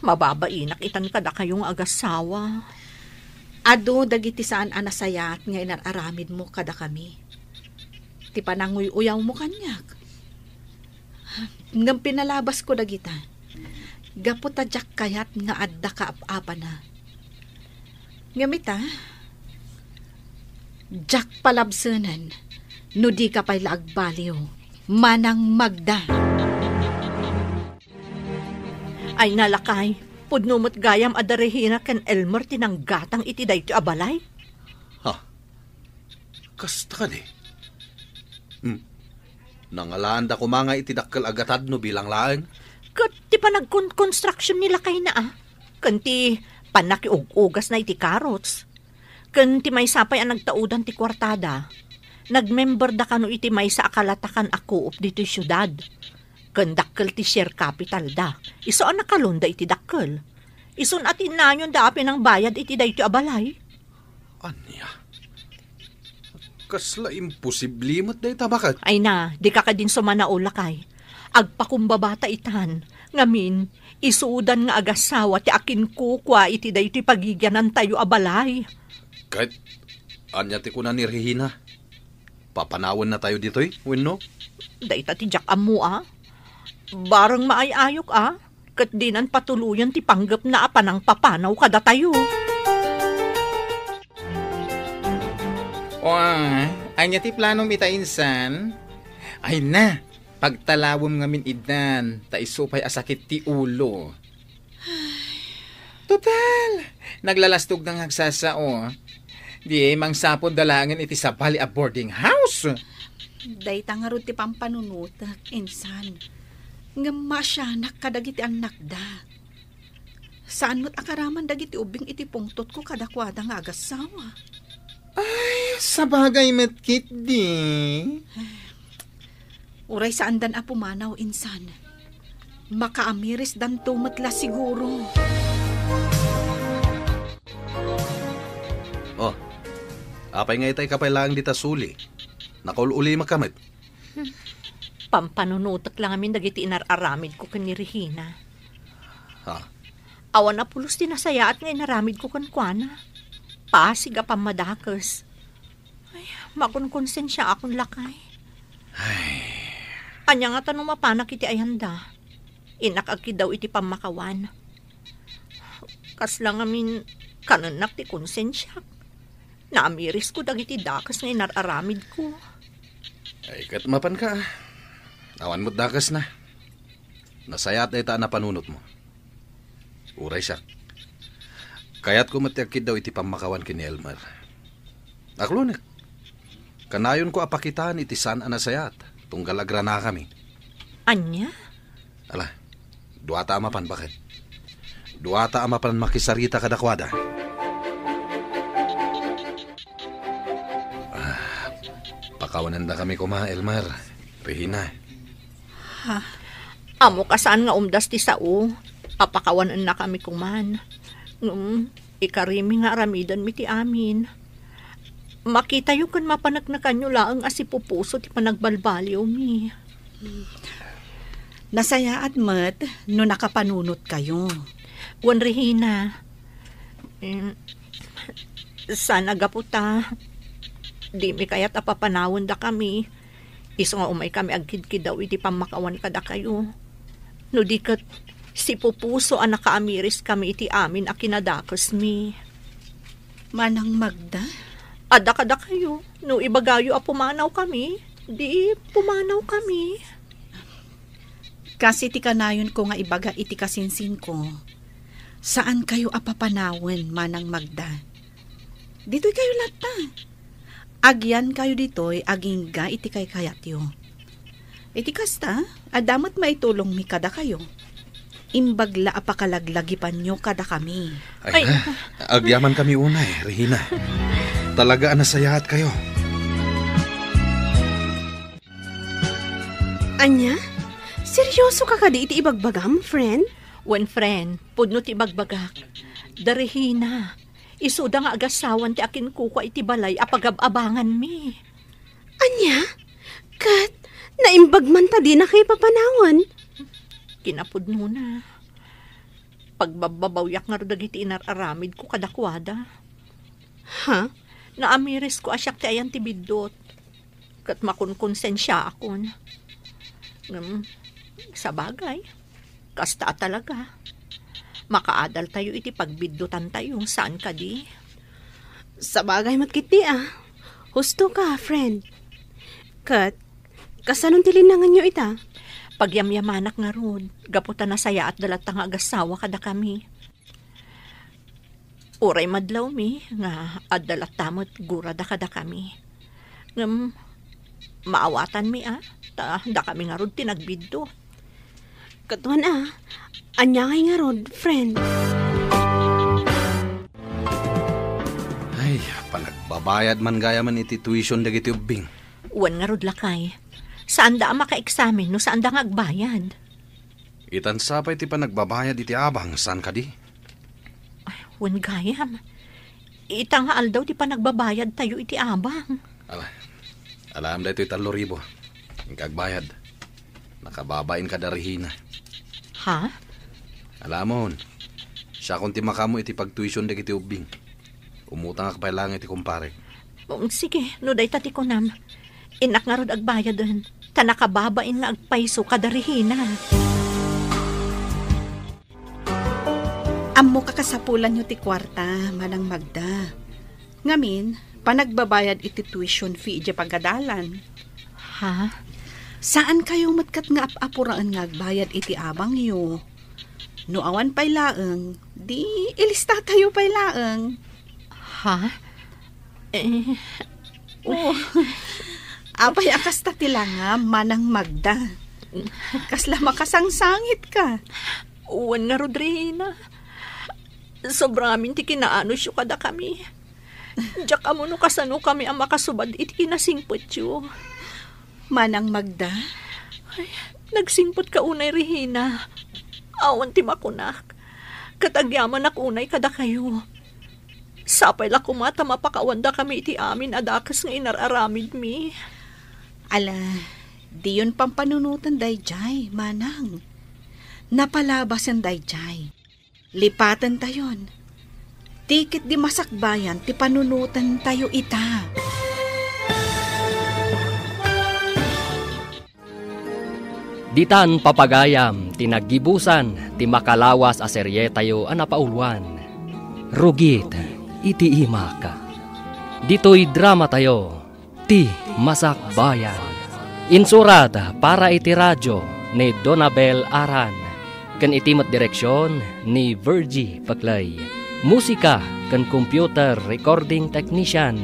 Mababainak itan kadakayo nga agassawa. Adu dagiti saan a nasayaat nga inar-aramidmo kadakami. Ti pananguy-uyawmo kaniak. Ngem pinalabasko dagita, gapu ta diak kayat nga adda kaap-apana. Ngem ita, diak palabsenen no dika pay la agbaliw, Manang Magda. Ay, nalakay, pudno met gayam a da Regina ken Elmer ti nanggatang iti daytoy a balay. Ha? Kasta kadi? Hmm. Nangalaanda koma nga iti dakkel a gatad no bilang laeng? Ket ti panagkonkonstruction ni lakayna, a. Ken ti pannakiug-ugasna iti carrots. Ken ti maysa pay a nagtaudan ti kuartada. Nagmemberda kano iti maysa a kalatakan a co-op ditoy siudad. Ken dakkel ti share capitalda. Isu a nakalonda iti dakkel. Isun a tinnayonda a pinangbayad iti daytoy a balay. Ania? Kasla imposible met dayta, baket? Ay na, dika kadin sumanaw, lakay. Agpakumbabata itan. Ngamin, isudan nga agassawa ti akinkukua iti daytoy pagigianantayo a balay. Ket ania ti kuna ni Regina? Papanawennatayo ditoy, wenno? Dayta ti diak ammo, a. Bareng maay-ayok, a. Ket dinan patuloyen ti panggepna a panangpapanaw kadatayo. Wa, ania ti planom ita insan? Ay na, pagtalawem ngamin idan, ta isu pay a sakit ti ulo. Total, naglalastog na nga agsasao. Di mangsapulda laengen iti sabali a boarding house. Dayta ngarud ti pampanunotek, insan. Ngem maasianak kadagiti annakda. Saan met a karaman dagiti ubbing iti pungtotko kadakuada nga agassawa. Ay, sabagay met ketdi. Uray saandan a pumanaw, insan. Makaamirisdanto met la siguro. Oh, apay nga itay ka pay laeng dita suli? Nakaul-ulimaka met. Pampanunotek la ngamin dagiti inar-aramidko ken ni Regina. Ha? Awan a pulos ti nasayaat nga inaramidko kenkuana. Pasig a pammadakes. Ay, makonkonsensiaakon, lakay. Ay. Ania ngata no mapanak iti ayanda? Innak agkiddaw iti pammakawan. Kasla ngamin kanennak ti konsensiak. Naamirisko dagiti dakes nga inar-aramidko. Ay, ket mapanka, a. Awan met dakesna. Nasayaat dayta a napanunotmo. Uray siak, kayatko met ti agkiddaw iti pammakawan ken ni Elmer. Aklonek, kanayonko a pakitaan iti saan a nasayaat, tunggal agranakami. Ania? Ala, duata a mapan, baket. Duata a mapan makisarita kadakuada. Ah, pakawanendakami koma, Elmer, Regina. Ha? Ammok a saan nga umdas ti sao a pakawanennakami koman. Ngem, ikarimi nga aramidenmi ti amin. Makitayo ken mapaneknekanyo laeng a sipupuso ti panagbalbaliwmi. Nasayaat met no nakapanunotkayo. Wen, Regina, em, saan a gapu ta dimi kayat a papanawendakami, isu nga umaykami agkidkiddaw iti pammakawan kadakayo. No di ket, sipupuso a nakaamiriskami iti amin a kinadakesmi. Manang Magda? Adda kadakayo, no ibagayo a pumanawkami, di pumanawkami. Kas iti kanayonko nga ibaga iti kasinsinko, saankayo a papanawen, Manang Magda. Ditoykayo latta. Agyankayo ditoy agingga iti kaykayatyo. Iti kasta, adda met maitulongmi kadakayo. Imbag la a pakalaglagipanyo kadakami. Ay, ay, na, agyamankami unay, Regina. Talaga a nasayaatkayo. Ania? Seryoso ka kadi iti ibagbagam, friend? Wen, friend, pudno ti ibagbagak. Da Regina, isuda nga agassawan ti akinkukua iti balay a pagab-abanganmi. Ania? Ket naimbag man ta dinakayo papanawen? Kinapudnona, pagbabbabawiak ngarud dagiti inar-aramidko kadakuada. Ha? Naamirisko a siak ti ayan ti biddut. Ket makonkonsensiaakon. Ngem, sabagay, kasta a talaga. Makaadaltayo iti pagbiddutantayo, saan kadi? Sabagay met ketdi a. Husto ka, friend. Ket, kasanon ti linnanganyo ita? Pagyamyamanak ngarud, gapu ta nasayaatda latta nga agassawa kadakami. Uray madlawmi nga adda latta met gurada kadakami. Ngem maawatanmi a, ta dakami ngarud ti nagbiddut. Ket wen a, ania ngay ngarud, friend? Ay, panagbabayad man gayamen iti tuition dagiti ubbing. Wen ngarud, lakay. Saanda a makaeksamen no saanda nga agbayad. Itan sa pay ti panagbabayad iti abang, saan kadi? Ay, wen gayam. Ita nga aldaw ti panagbabayadtayo iti abang. Ala, alaem daytoy tallo ribu. Inka agbayad. Nakababain kada Regina. Ha? Alamon, siakon ti makaammo iti pagtuition dagiti ubbing. Umutangak pay laeng iti kumparek. Um, sige, no dayta ti kunam. Innak ngarud agbayaden, ta nakababain nga agpayso kada Regina. Ammok a kasapulanyo ti kuarta, Manang Magda. Ngamin, panagbabayad iti tuition fee idiay pagadalan. Ha? Saankayo met ket nga ap-apuraen nga agbayad iti abangyo. No awan pay laeng, di ilistatayo pay laeng. Ha? Eh, Oh. Apay a kasta ti langam, Manang Magda? Kasla makasangsangitka. Wen ngarud, Rehina. Sobramin ti kinaanusyo kadakami. Diak ammo no kasanokami a makasubad iti kinasingpetyo. Manang Magda? Ay, nagsingpetka unay, Rehina. Awan ti makunak. Ket agyamanak unay kadakayo. Sapay la koma ta mapakawandakami iti amin a dakes nga inar-aramidmi. Ala, diyon pampanunoten daydiay, Manang. Napalabasen daydiay. Lipatentayon. Ti ket di masakbayan ti panunotentayo ita. Ditan papagayam ti naggibusan ti makalawas a serietayo a napauluan, Rugit iti Imak. Ditoy dramatayo, Ti Masakbayan. Insurat para iti radio ni Donabel Aran, ken iti met direksion ni Virgie Peclay. Musika ken computer recording technician,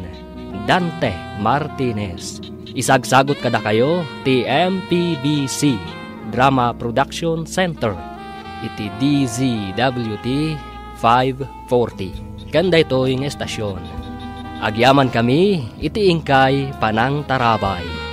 Dante Martinez. Isagsagut kadakayo ti M P B C Drama Production Center iti D Z W T five forty. Ken daytoy nga estasion, agyamankami iti inkay panangtarabay.